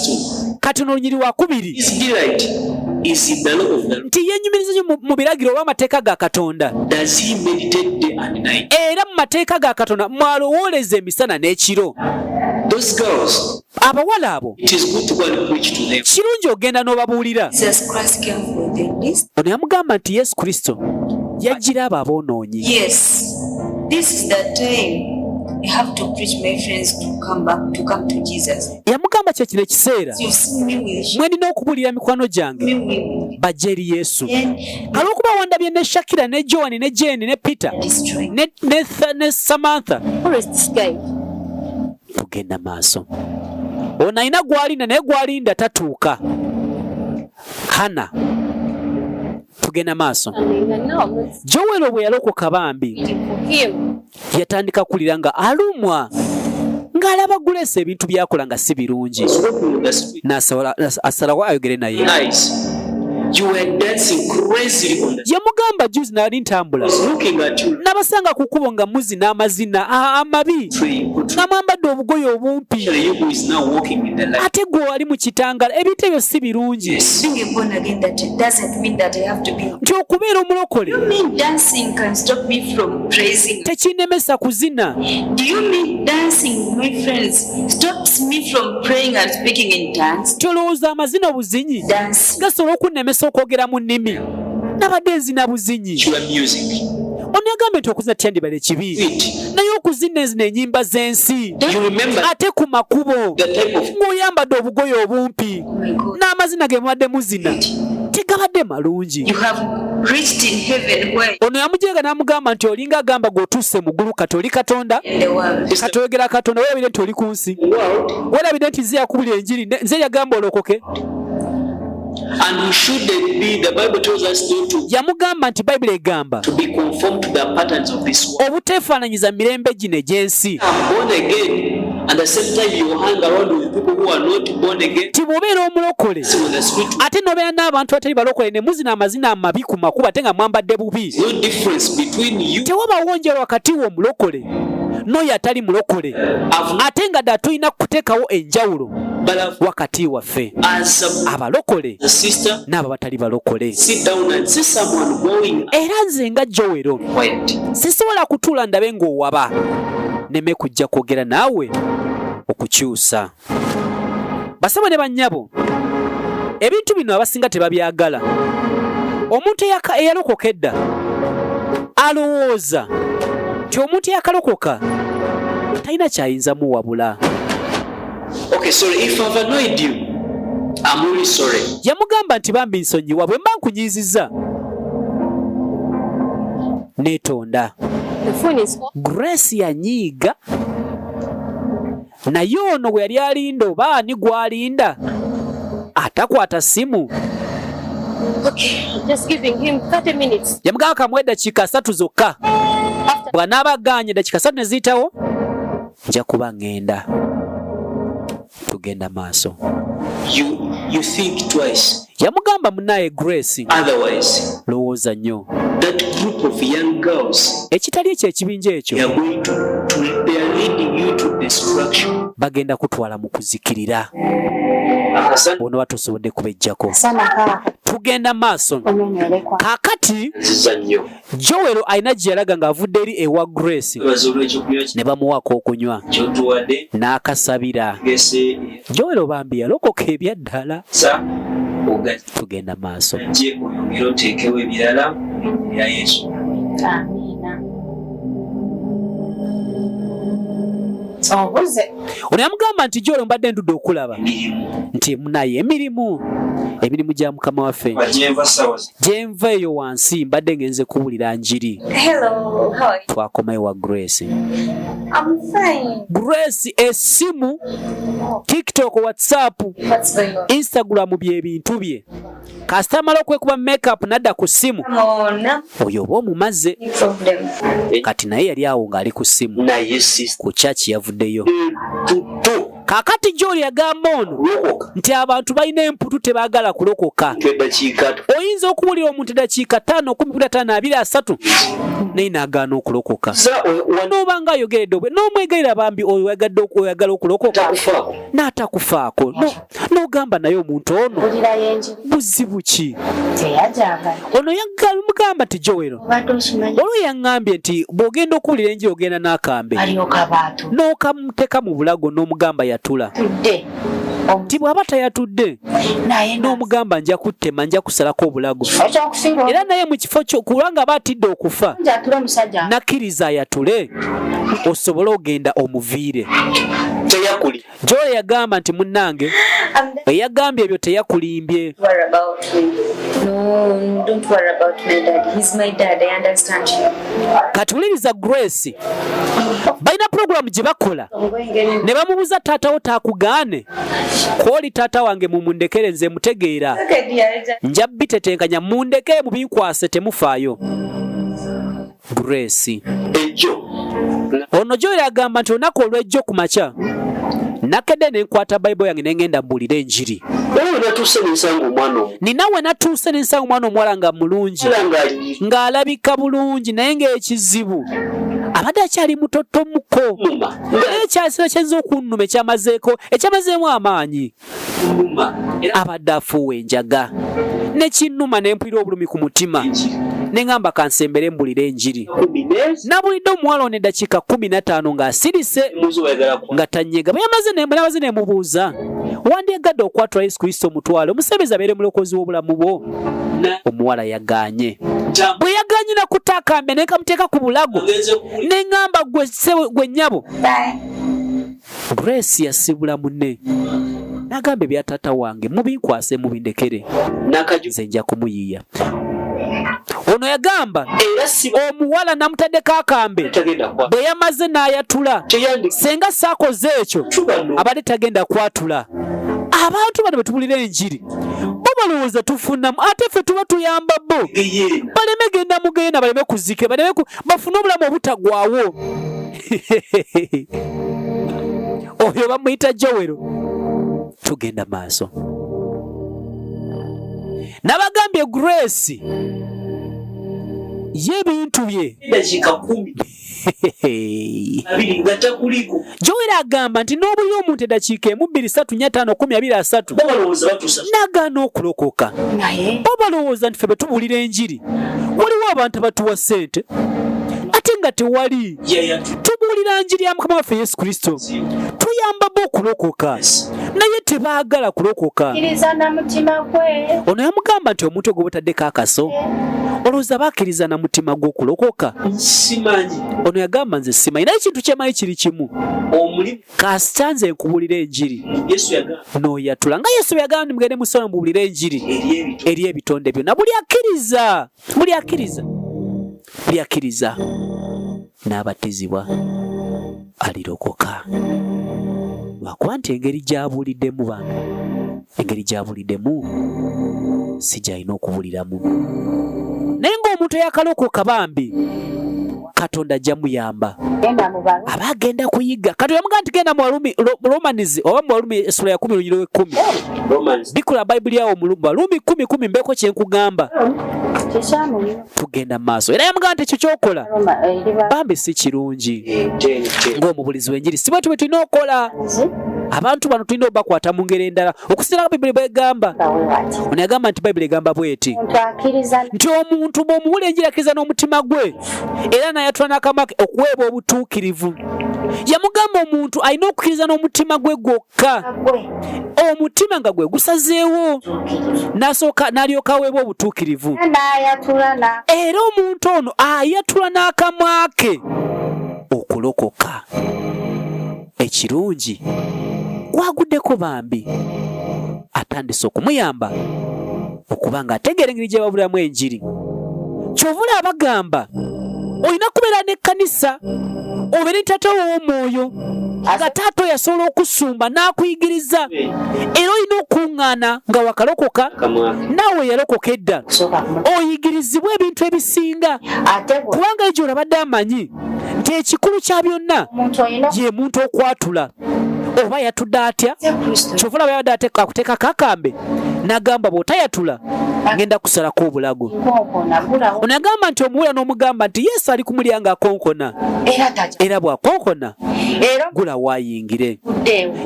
2. Kati ono olunyiri wa kubiri. His delight is in the law of the Lord. Nti yenyumiriza nnyo mu biragiro oba amateeka ga Katonda. Does he meditate day and night? Era mu mateeka ga Katonda mwalowooleza emisana n'ekiro. Those girls, Abawala abo, it is good to go and preach to them. kirungi ogenda n'obabuulira. Jesus Christ came for the least? Ono yamugamba nti Yesu Kristo yajjira abo aboonoonyi. Yes. This is the time I have to preach my friends to come back, to come to Jesus. Yamugamba kye kino ekiseera You've seen me with mwe nina okubuulira mikwano gyange me with bajje eri Yesu. then Olw'okuba wandabye ne Shakira ne Joani ne Jane ne Peter destroy. ne Samantha. Who is this guy? Tugenda maaso. Ono alina gwalinda naye gwalinda tatuuka. Hana, tugenda maaso. I mean, no, I'm not Joel bwe yalokoka bambi, waiting for him. yatandika kuwulira nga alumwa ng'alaba Grace ebintu byakola nga si birungi. I was walking on the street. Asalawo ayogere naye. Nice. You were dancing crazily on the Yamugamba, juzi nali I ntambula, was looking at you. nabasanga ku kkubo nga muzina amazina amabi, Tree, nga mwambadde obugoye obumpi, Especially you who is now walking in the light. ate gwe wali mu kitangala. Ebintu ebyo si birungi. Yes. Being a born again, that doesn't mean that I have to be. Nti okubeera omulokole You mean dancing can stop me from praising? tekinnemesa kuzina. Do you mean dancing with my friends stops me from praying and speaking in tongues? Nti olowooza amazina obuzinyi Dance. gasobola okunnemesa okwogera mu nnimi? Nabadde nzina buzinyi. Your music. Ono yagambye nti okuzina tyandibala ekibi, It. naye okuzina ezino ennyimba z'ensi, You remember ate ku makubo the type of ng'oyambadde obugoye obumpi, Oh my God. n'amazina ge mubadde muzina tegabadde malungi. You have reached in heaven where Ono yamujeega n'amugamba nti olinga agamba gweotuuse mu ggulu, kati oli Katonda. in the world. Kati oyogera Katonda, weerabire nti oli ku nsi, world, weerabire nti nze yakubulira enjiri, nze yagamba olokoke. And we shouldn't be, the Bible tells us not to, Yamugamba nti Bayibuli egamba to be conformed to the patterns of this world. obuteefaananyiza mirembe gino egy'ensi. I'm born again, and at the same time you hang around with people who are not born again. Nti bw'obeera omulokole, So the spirit, ate n'obeera n'abantu abatali balokole ne muzina amazina amabi ku makubo ate nga mwambadde bubi, no difference between you. tewabaawo njawulo wakati wo omulokole n'oyo atali mulokole. I've Ate nga ddala tulina kuteekawo enjawulo but I've, wakati waffe as abalokole a sister, n'abo abatali balokole. sit down and see someone going Era nze nga Jowero, quiet. sisobola kutuula ndabe ng'owaba neme kujja kwogera naawe okukyusa. Basabo ne bannyabo, ebintu bino abasinga tebabyagala. Omuntu eyalokoka edda alowooza nti omuntu eyakalokoka talina kyayinza muwabula. Okay, sorry, if I've annoyed you, I'm really sorry. Yamugamba nti bambi nsonyiwa bwe mba nkunyiizizza, neetonda. The phone is off. Grace yanyiiga, naye ono bwe yali alinda oba ani gw'alinda atakwata simu. Okay, I'm just giving him 30 minutes. Yamugamba kamuwa eddakiika 30 zokka, bw'anaaba agaanye eddakiika 30 ne ziyitawo nja kuba ŋŋenda. Tugenda maaso. You think twice. Yamugamba, munaaye Grace, Otherwise, lowooza nnyo. that group of young girls, Ekitali ekyo ekibinja ekyo they are going to they are leading you to destruction. Bagenda kutwala mu kuzikirira. Akasana. Bonoba tosobodde kubejjako. Sana kaaka. Tugenda maaso. Onyonyoole kwa. Kaakati Nziza nnyo. Joel alina gye yalaga ng'avudde eri ewa Grace. Webaza olw'ekyokunywa Ne bamuwaako okunywa. kyotuwadde. N'akasabira. Gese Joel bambi yalokoka ebyaddala. sa ogajje Tugenda maaso. oyongere oteekewo ebirala mu linnya lya Yesu. Amiina. Obuze. Ono yamugamba nti Joel mbadde ndudde okulaba. Emirimu. Nti munaye emirimu. Emirimu gya mukama waffe. Gyenva ssaawa zino. Gyenva eyo wansi mbadde ngenze kuwulira njiri. Hello, how are you? Twakomayo wa Grace. I'm fine. Grace essimu, TikTok, WhatsApp, What's going on? Instagram bye bintu bye. Kasita amala okwekuba makeup n'adda ku ssimu. Come on, Oyo oba omumaze. no problem. Kati naye yali awo ng'ali ku ssimu. Naye sister. Ku church yavuddeyo. Tuto. Kaakati Joel yagamba ono Lokoka. nti abantu balina emputu tebaagala kulokoka. Eddakiika. Oyinza okuwulira omuntu eddakiika 5, 10, 15, 20, 30 naye n'agaana okulokoka. Za N'oba nga ayogeredde obwe n'omwegerera bambi oyo oyagadde oyagala okulokoka takufaako. n'atakufaako. N'ogamba naye omuntu ono Mpulirayo enjiri. buzibu ki? Teyajagala. Ono yamugamba nti Joel Obadde okimanyi. olwo yaŋŋambye nti bw'ogenda okuwulira enjiri ogenda n'akambe Alyoka baatu. n'okamuteka mu bulago n'omugamba yatula. Tudde. Nti bw'aba tayatudde Naye n'omugamba nja kuttema nja kusalako obulago. Kifo ky'okufiirwa. Era naye mu kifo kyo kubanga aba atidde okufa Nja atule omusajja. nakkiriza ayatule osobole ogenda omuviire. Teyakuli. Joel yagamba nti munnange eyagambye ebyo teyakulimbye. Worry about me. No, don't worry about my dad. He's my dad. I understand you. Kati wuliriza Grace, balina pulogulaamu gye bakola I'm going anyway. ne bamubuuza taatawo taakugaane kwoli taata wange mumundekere nze mutegeera. Okay, dear. Just Nja bitetenkanya mundeke mubinkwase temufaayo. Grace Ejjo. ono Joel agamba nti olunaku olw'ejjo ku makya nakedde ne nkwata Bayibuli yange ne ngenda mbuulire enjiri. Naye natuuse ne nsanga omwana omu. Nina we natuuse ne nsanga omwana omuwala nga mulungi Era ng'anyi. ng'alabika bulungi naye ng'ekizibu abadde akyali mutotomuko. Nnuma. Naye ekyasira kyazza okunnuma ekyamazeeko ekyamazeemu amaanyi Nnuma. Era abadde afuuwa enjaga ne kinnuma ne mpulira obulumi ku mutima enjiri. ne ŋŋamba kansembere mbulire enjiri. Kumi n'ezi. Nabulidde omuwala ono eddakiika 15 ng'asirise Muzi oyagala kwa. nga tanyega. Bwe yamaze nemubuuza wandyagadde okwatula Yesu Kristo omutwale omusembeze abeere mulokozi w'obulamu bwo. Na. Omuwala yagaanye. Tambu. Bwe yagaanye nakutte akambe ne kamuteeka ku bulago Ogenze kuwulira. ne ŋŋamba gwe ssebo gwe nnyabo. bye. Grace yasibula munne n'agamba ebya taata wange mubinkwase mubindekere Nakaju. nze nja kumuyiiya. Ono yagamba Era si omuwala namutaddeko akambe tagenda kwa. bwe yamaze n'ayatula Teyandi. senga saakoze ekyo Tubano. abadde tagenda kwatula. Abantu bano bwe tubulira enjiri bo balowooza tufunamu ate ffe tuba tuyamba bo Geyeena. baleme genda mugenda baleme kuzikira baleme bafune obulamu obutagwawo. Oyo bamuyita Joel. Tugenda maaso. Nabagambye Grace ye ebintu bye. Eddakiika 10. 20 nga takuliko. Joel agamba nti n'obulira omuntu eddakiika 1, 2, 3, 4, 5, 10, 20, 30 Bo balowooza batuusa. n'agaana okulokoka. Naye. Bo balowooza nti ffe bwe tubuulira enjiri waliwo abantu abatuwa ssente ate nga tewali. Yayatu. Tubuulira njiri ya Mukama waffe Yesu Kristo, tuyamba bo okulokoka naye tebaagala kulokoka. Kkiriza na mutima gwe. Ono yamugamba nti omuntu ogwo butaddeko akaso olowooza bakkiriza na mutima gw'okulokoka. Simanyi. Ono yagamba nze simanyi naye ekintu kyemanyi kiri kimu Omulimu. kasita nze nkubuulira enjiri Yesu yagamba. n'oyatula nga Yesu bwe yagamba nti mugende musole mubuulire enjiri Eri ebito. eri ebitonde byonna. Buli akkiriza, buli akkiriza, buli akkiriza n'abatizibwa alirokoka. Lwakuba nti engeri gy'abuuliddemu bano, engeri gy'abuuliddemu si gy'alina okubuliramu. Naye ng'omuntu eyakalokoka bambi Katonda ajja muyamba, aba agenda kuyiga. Katonda yamugamba nti genda mu Warumi, Romans oba mu Warumi essula ya 10 olunyiriri lw'ekkumi. Bikula Bayibuli yawo mu Warumi 10:10 mbeeko kye nkugamba. Tugenda mu maaso. Era yamugamba nti ekyo ky'okola bambi si kirungi ng'omubulizi w'enjiri, si bwe tulina okukola. Abantu bano tulina obakwata mu ngeri endala okusinziira ku Bayibuli bw'egamba. Ono yagamba nti Bayibuli egamba bw'eti nti omuntu bw'omuwula enjiri akkiriza n'omutima gwe era n'ayatula n'akamwa ke okuweebwa obutuukirivu. Yamugamba omuntu alina okukkiriza n'omutima gwe gwokka, omutima nga gwe gusazeewo n'asooka n'alyoka aweebwa obutuukirivu. Era omuntu ono ayatula n'akamwa ke okulokoka. Ekirungi gwaguddeko bambi atandise okumuyamba okuba ng'ategeera engeri gye babuliramu enjiri. Kyova olaba bagamba olina kubeera n'ekkanisa obeere taata w'omwoyo, nga taata oyo asobola okusumba n'akuyigiriza, era olina okuŋŋaana nga wakalokoka naawe yalokoka edda oyigirizibwe ebintu ebisinga, kubanga egyo olabadde amanyi nti ekikulu kya byonna ye muntu okwatula oba yatudde atya. Kyova olaba yabadde akuteekako akambe n'agamba bw'otayatula ngenda kusalako obulago. Ono yagamba nti omuwula n'omugamba nti Yesu ali kumulya ng'akonkona, era bw'akonkona gula waayingire.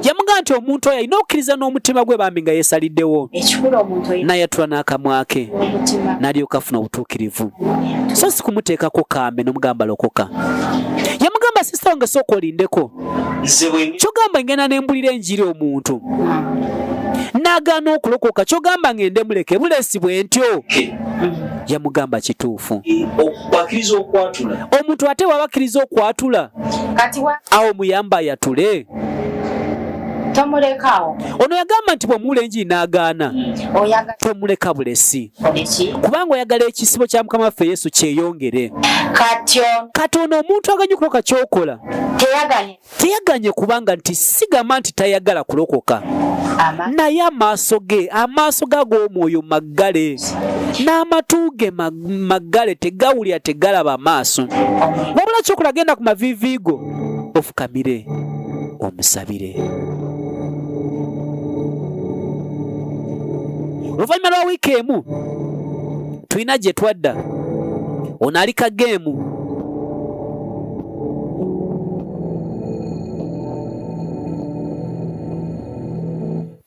Yamugamba nti omuntu oyo alina okukkiriza n'omutima gwe bambi nga yeesaliddewo n'ayatula n'akamwa ke n'alyoka afuna obutuukirivu, so si kumuteekako kambe n'omugamba lokoka. Yamugamba sisita wange sooka olindeko, kyogamba ngenda nembulira enjiri omuntu n'agaana okulokoka, kyogamba ngende muleke bulesi bwe ntyo. Yamugamba kituufu. Omuntu ate bw'aba akkiriza okwatula awo muyamba ayatule. Ono yagamba nti bw'omuwula enjiri n'agaana tomuleka bulesi, kubanga oyagala ekisibo kya Mukama waffe Yesu kyeyongere. Kati ono omuntu aganye okulokoka ky'okola teyaganye, kubanga nti sigamba nti tayagala kulokoka, naye amaaso ge, amaaso ge ag'omwoyo maggale n'amatu ge maggale, tegawulira, tegalaba amaaso. Wabula kyokola genda ku maviivi go ofukamire omusabire. Oluvannyuma lwa wiiki emu tulina gye twadda, ono ali kageemu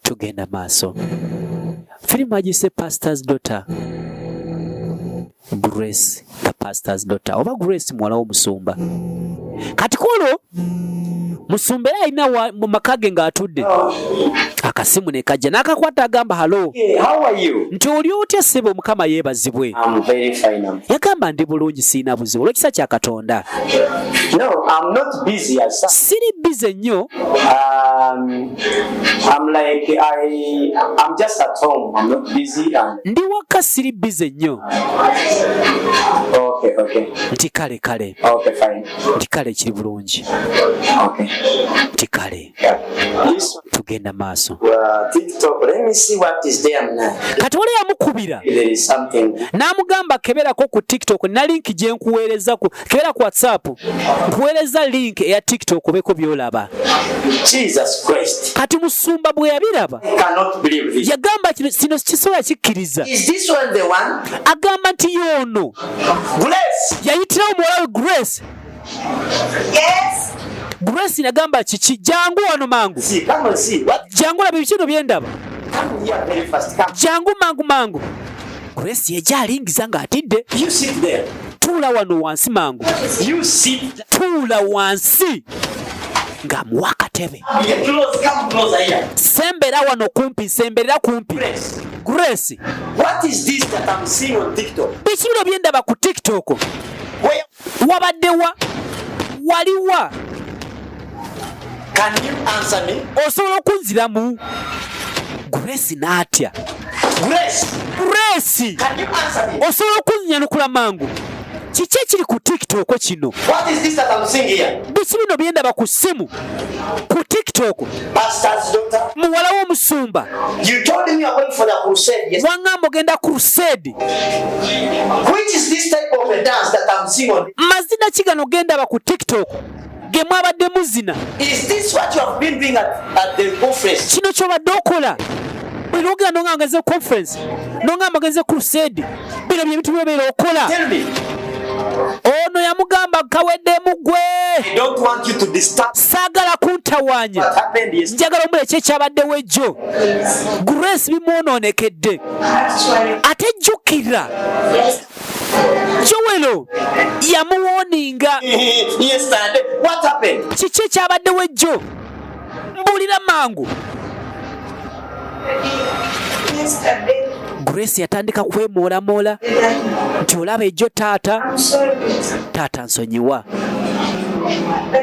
tugenda maaso. Firimu agise Pastor's Daughter Grace, the Pastor's Daughter oba Grace muwala w'omusumba. Kati kwolwo musumba era alina mu maka ge ng'atudde, akasimu ne kajja n'akakwata, agamba hello. Nti oli otya ssebo? Mukama yeebazibwe. Yagamba ndi bulungi, siina buzibu olw'ekisa kya Katonda. Siri busy nnyo. I'm just at home. I'm not busy and Ndi waka, siri busy nnyo. Okay. Nti kale kale. Okay, fine. Nti kale, kiri bulungi. Okay. Nti kale. Yeah. This Tugenda maaso. TikTok. Let me see what is there now. Kati wali yamukubira There is something. N'amugamba keberako ku TikTok na link gye nkuweereza ku kebera ku WhatsApp, nkuweereza link eya TikTok obeko by'olaba. Jesus Christ. Kati musumba bwe yabiraba I cannot believe this. yagamba kino kino kisobola kikkiriza. Is this one the one? Agamba nti yoono Grace. yayitirawo muwala we Grace. Yes. Grace nagamba kiki, jangu wano mangu. See, come and see. What? Jangu laba ebikino byendaba. Come here very fast. Come. Jangu mangu mangu. Grace yajja alingiza ng'atidde. You sit there. Tuula wano wansi mangu. You sit. Tuula wansi ng'amuwa akatebe. Here, close. Come closer here. Sembera wano kumpi, semberera kumpi. Grace. Grace. What is this that I'm seeing on TikTok? Biki bino byendaba ku TikTok? Where Wabaddewa? Waliwa? Can you answer me? Osobola okunziramu? Grace n'atya. Grace. Grace. Can you answer me? Osobola okunyanukula mangu? Kiki ekiri ku TikTok kino? What is this that I'm seeing here? Biki bino byendaba ku ssimu ku TikTok? Pastor's daughter. Muwala w'omusumba. You told me you are going for the crusade. Yes. Waŋŋamba ogenda crusade. Which is this type of a dance that I'm seeing on? Mazina ki gano gendaba ku TikTok ge mwabadde muzina? Is this what you have been doing at the conference? Kino ky'obadde okola buli lwogera nongamba ngenze conference, nongamba ngenze crusade, bino bye bintu byobeera okola. Tell me. Ono yamugamba kaweddemu gwe. I don't want you to disturb Saagala kuntawaanya. what happened yesterday. Njagala omuleke ekyabaddewo ejjo. Grace bimwonoonekedde. Actually, Ate jjukira yes. Joel yamuwooninga. Yesterday, what happened? Kiki ekyabaddewo ejjo? Mbuulira mangu. Yesterday, Grace yatandika kwemoolamoola nti olaba ejjo taata, I'm sorry. taata nsonyiwa.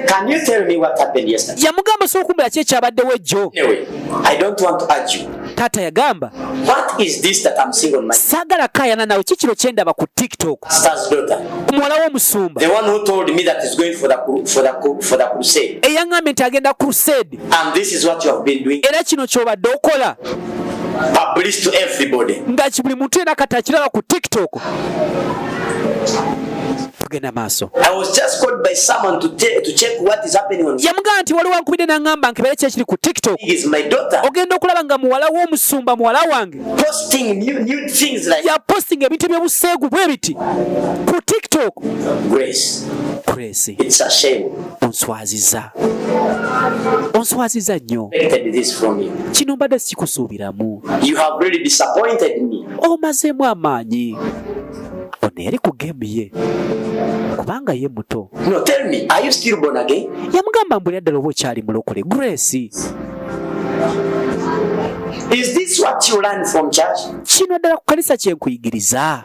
Can you tell me what happened yesterday? Yamugamba osobola okumbula ki ekyabaddewo ejjo? Anyway, I don't want to argue. Taata yagamba What is this that I'm seeing on my saagala kaayana naawe, ki kino kye ndaba ku TikTok? pastor's daughter? Muwala w'omusumba The one who told me that is going for the cru- for the cru- for the crusade. eyaŋŋambye nti agenda crusade, And this is what you have been doing. era kino ky'obadde okola Publish to everybody. nga ki buli muntu yenna kati akiraba ku TikTok. Tugenda maaso. I was just called by someone to check what is happening on. Yamugamba nti waliwo ankubidde n'aŋŋamba nkebere ki ekiri ku TikTok. Is my daughter Ogenda okulaba nga muwala w'omusumba, muwala wange, posting new things like yapostinga ebintu ebyobuseegu bwe biti ku TikTok. Grace? Grace, It's a shame. onswaziza, onswaziza nnyo. Expected this from you. Kino mbadde sikusuubiramu. You have really disappointed me. Omazeemu amaanyi. Ono yali ku geemu ye kubanga ye muto. No, tell me, are you still born again? Yamugamba mbulira ddala oba okyali mulokole Grace. Is this what you learned from church? Kino ddala ku kanisa kye nkuyigiriza,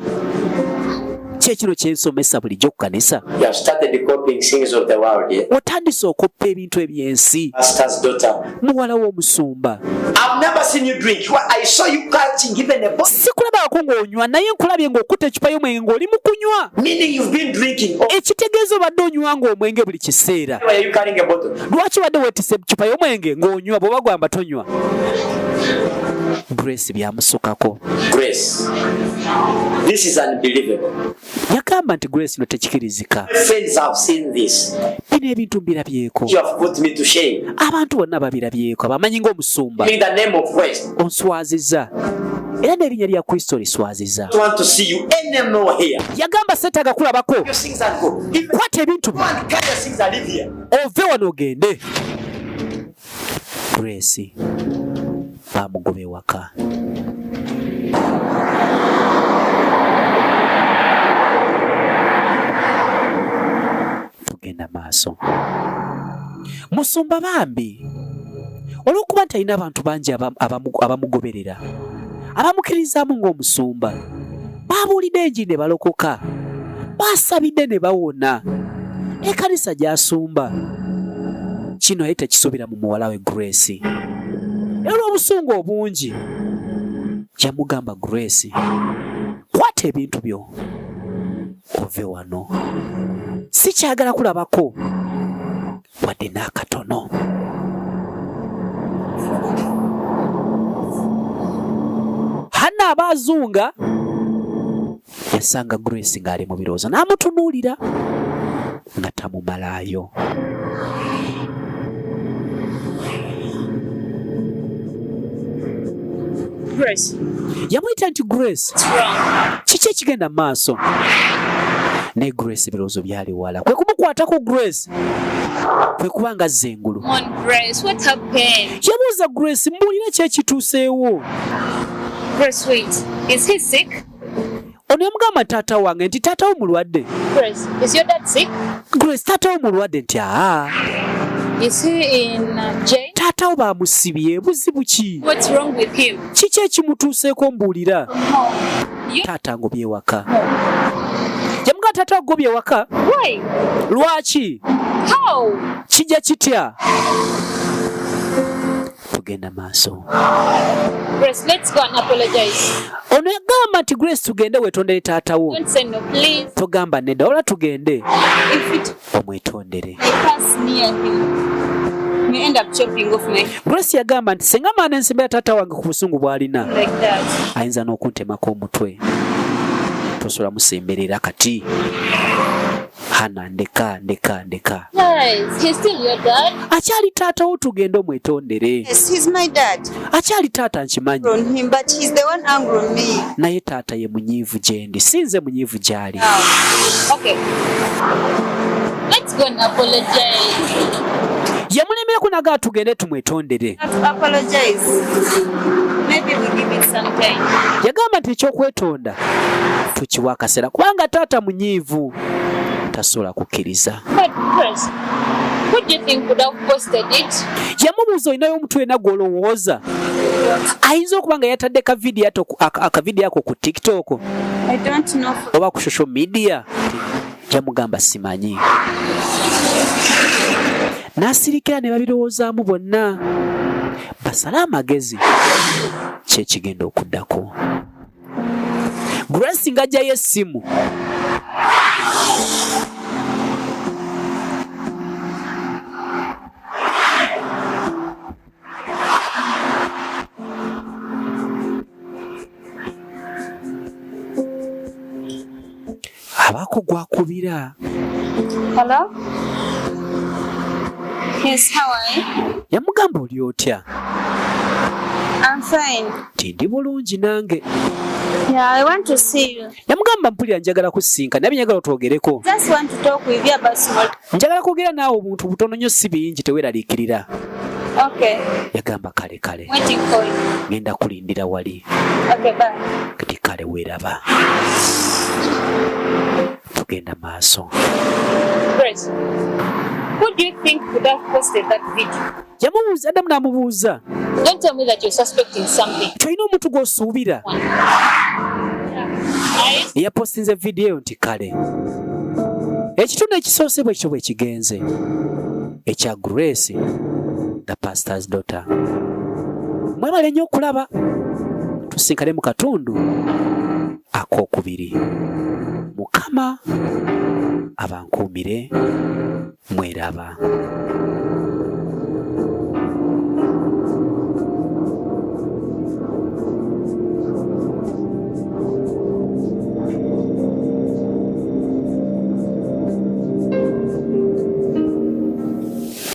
kyekino kyensomesa bulijjo ku kanisa? You have started copying things of the world, yeah? Otandise okoppa ebintu eby'ensi. Pastor's daughter. Muwala w'omusumba. I've never seen you drink. Well, I saw you catching even a bottle. Sikulabako ng'onywa, naye nkulabye ng'okutta eccupa y'omwenge ng'oli mu kunywa. Meaning you've been drinking. Oh, Ekitegeeza obadde onywa ng'omwenge buli kiseera. why are you carrying a bottle? Lwaki obadde weetisse eccupa y'omwenge ng'onywa bw'oba gwamba tonywa? Grace byamusukako. Grace, this is unbelievable. Yagamba nti Grace no tekikirizika. My friends have seen this. Bino ebintu mbirabyeko. You have put me to shame. Abantu bonna babirabyeko abamanyi ng'omusumba. In the name of Christ, Onswaziza, era n'erinnya lya Kristo liswaziza. I don't want to see you anymore here. Yagamba seetaaga kulabako. Your things and go. Even Kwata ebintu go and carry your things and leave here. ove wano ogende. Grace bamugoba ewaka. Tugenda maaso. Musumba bambi olw'okuba nti alina abantu bangi abamugoberera abamukkiririzaamu ng'omusumba, babuulidde enjiri ne balokoka, basabidde ne bawona. Ekkanisa gy'asumba kino yali tekisuubira mu muwala we Grace, era olw'obusungu obungi yamugamba, Grace, kwata ebintu byo ove wano, sikyagala kulabako wadde n'akatono. Hanna aba azunga yasanga Grace ng'ali mu birowoozo, n'amutunuulira nga tamumalaayo. Grace, Yamuyita nti Grace, what's wrong? kiki ekigenda mu maaso? Naye Grace ebirowoozo byali wala. Kwe kumukwatako Grace kwe kuba nga azza engulu. Come on, Grace, what happened? Yabuuza Grace, mbuulira ki ekituuseewo? Grace, wait. Is he sick? Ono yamugamba taata wange nti taata wo mulwadde. Grace, is your dad sick? Grace, taata wo mulwadde? Nti aa. Is he in jail? Taata wo baamusibye, buzibu ki? What's wrong with him? Kiki ekimutuuseeko mbuulira? You Taata ngobye ewaka. Yamugamba taata agobye ewaka. Why? Lwaki? How? Kijja kitya? Tugenda maaso. Grace, let's go and apologize. Ono yagamba nti Grace, tugende weetondere taata wo. Don't say no, please. Togamba nedda, wala tugende If it omwetondere. I pass near him, may end up chopping off my Grace yagamba nti singa maana ensembera taata wange ku busungu bw'alina, like that. ayinza n'okuntemako omutwe. Tosobola musemberera kati. Hana, ndeka, ndeka, ndeka. Guys, he's still your dad. Akyali taata wo, tugende omwetondere. Yes, he's my dad. Akyali taata, nkimanyi. On him, but he's the one angry on me. Naye taata ye munyiivu gye ndi, si nze munyiivu gy'ali. Okay. Let's go and apologize. Yamulemerako nagaa tugende tumwetondere. Have to apologize. Maybe we give it some time. Yagamba nti ekyokwetondera tukiwa akaseera kubanga taata munyiivu, tasobola kukkiriza. But first, who do you think could have posted it? Yamubuuza, olinayo omuntu yenna gw'olowooza ayinza okuba nga yatadde akavidiyo ako ku TikTok I don't know. For oba ku social media? Yamugamba simanyi, n'asirikira ne babirowoozaamu bonna basale amagezi kyekigenda okuddako. Grace ng'ajjayo essimu. Abaako gwakubira. Hello? Yes, how are you? Yamugamba, oli otya? I'm fine. Nti ndi bulungi nange. Yeah, I want to see you. Yamugamba, mpulira njagala kusinkana, naye njagala otwogereko. Just want to talk with you about small. Njagala kwogera naawe obuntu butono nnyo, si bingi, teweeraliikirira. Okay, Yagamba kale, kale. Waiting for you. Ngenda kulindira wali. Okay, bye. Kati kale, weeraba, tugenda maaso. Grace, who do you think could have posted that video? Yamubuuza, addamu n'amubuuza. Don't tell me that you're suspecting something. Kyolina omuntu gw'osuubira I eyapostinze vidiyo eyo? Nti kale. Ekitundu ekisoose bwe kityo bwe kigenze ekya Grace the Pastor's Daughter. Mwebale nnyo okulaba, tusinkane mu katundu akookubiri. Mukama abankuumire, mweraba.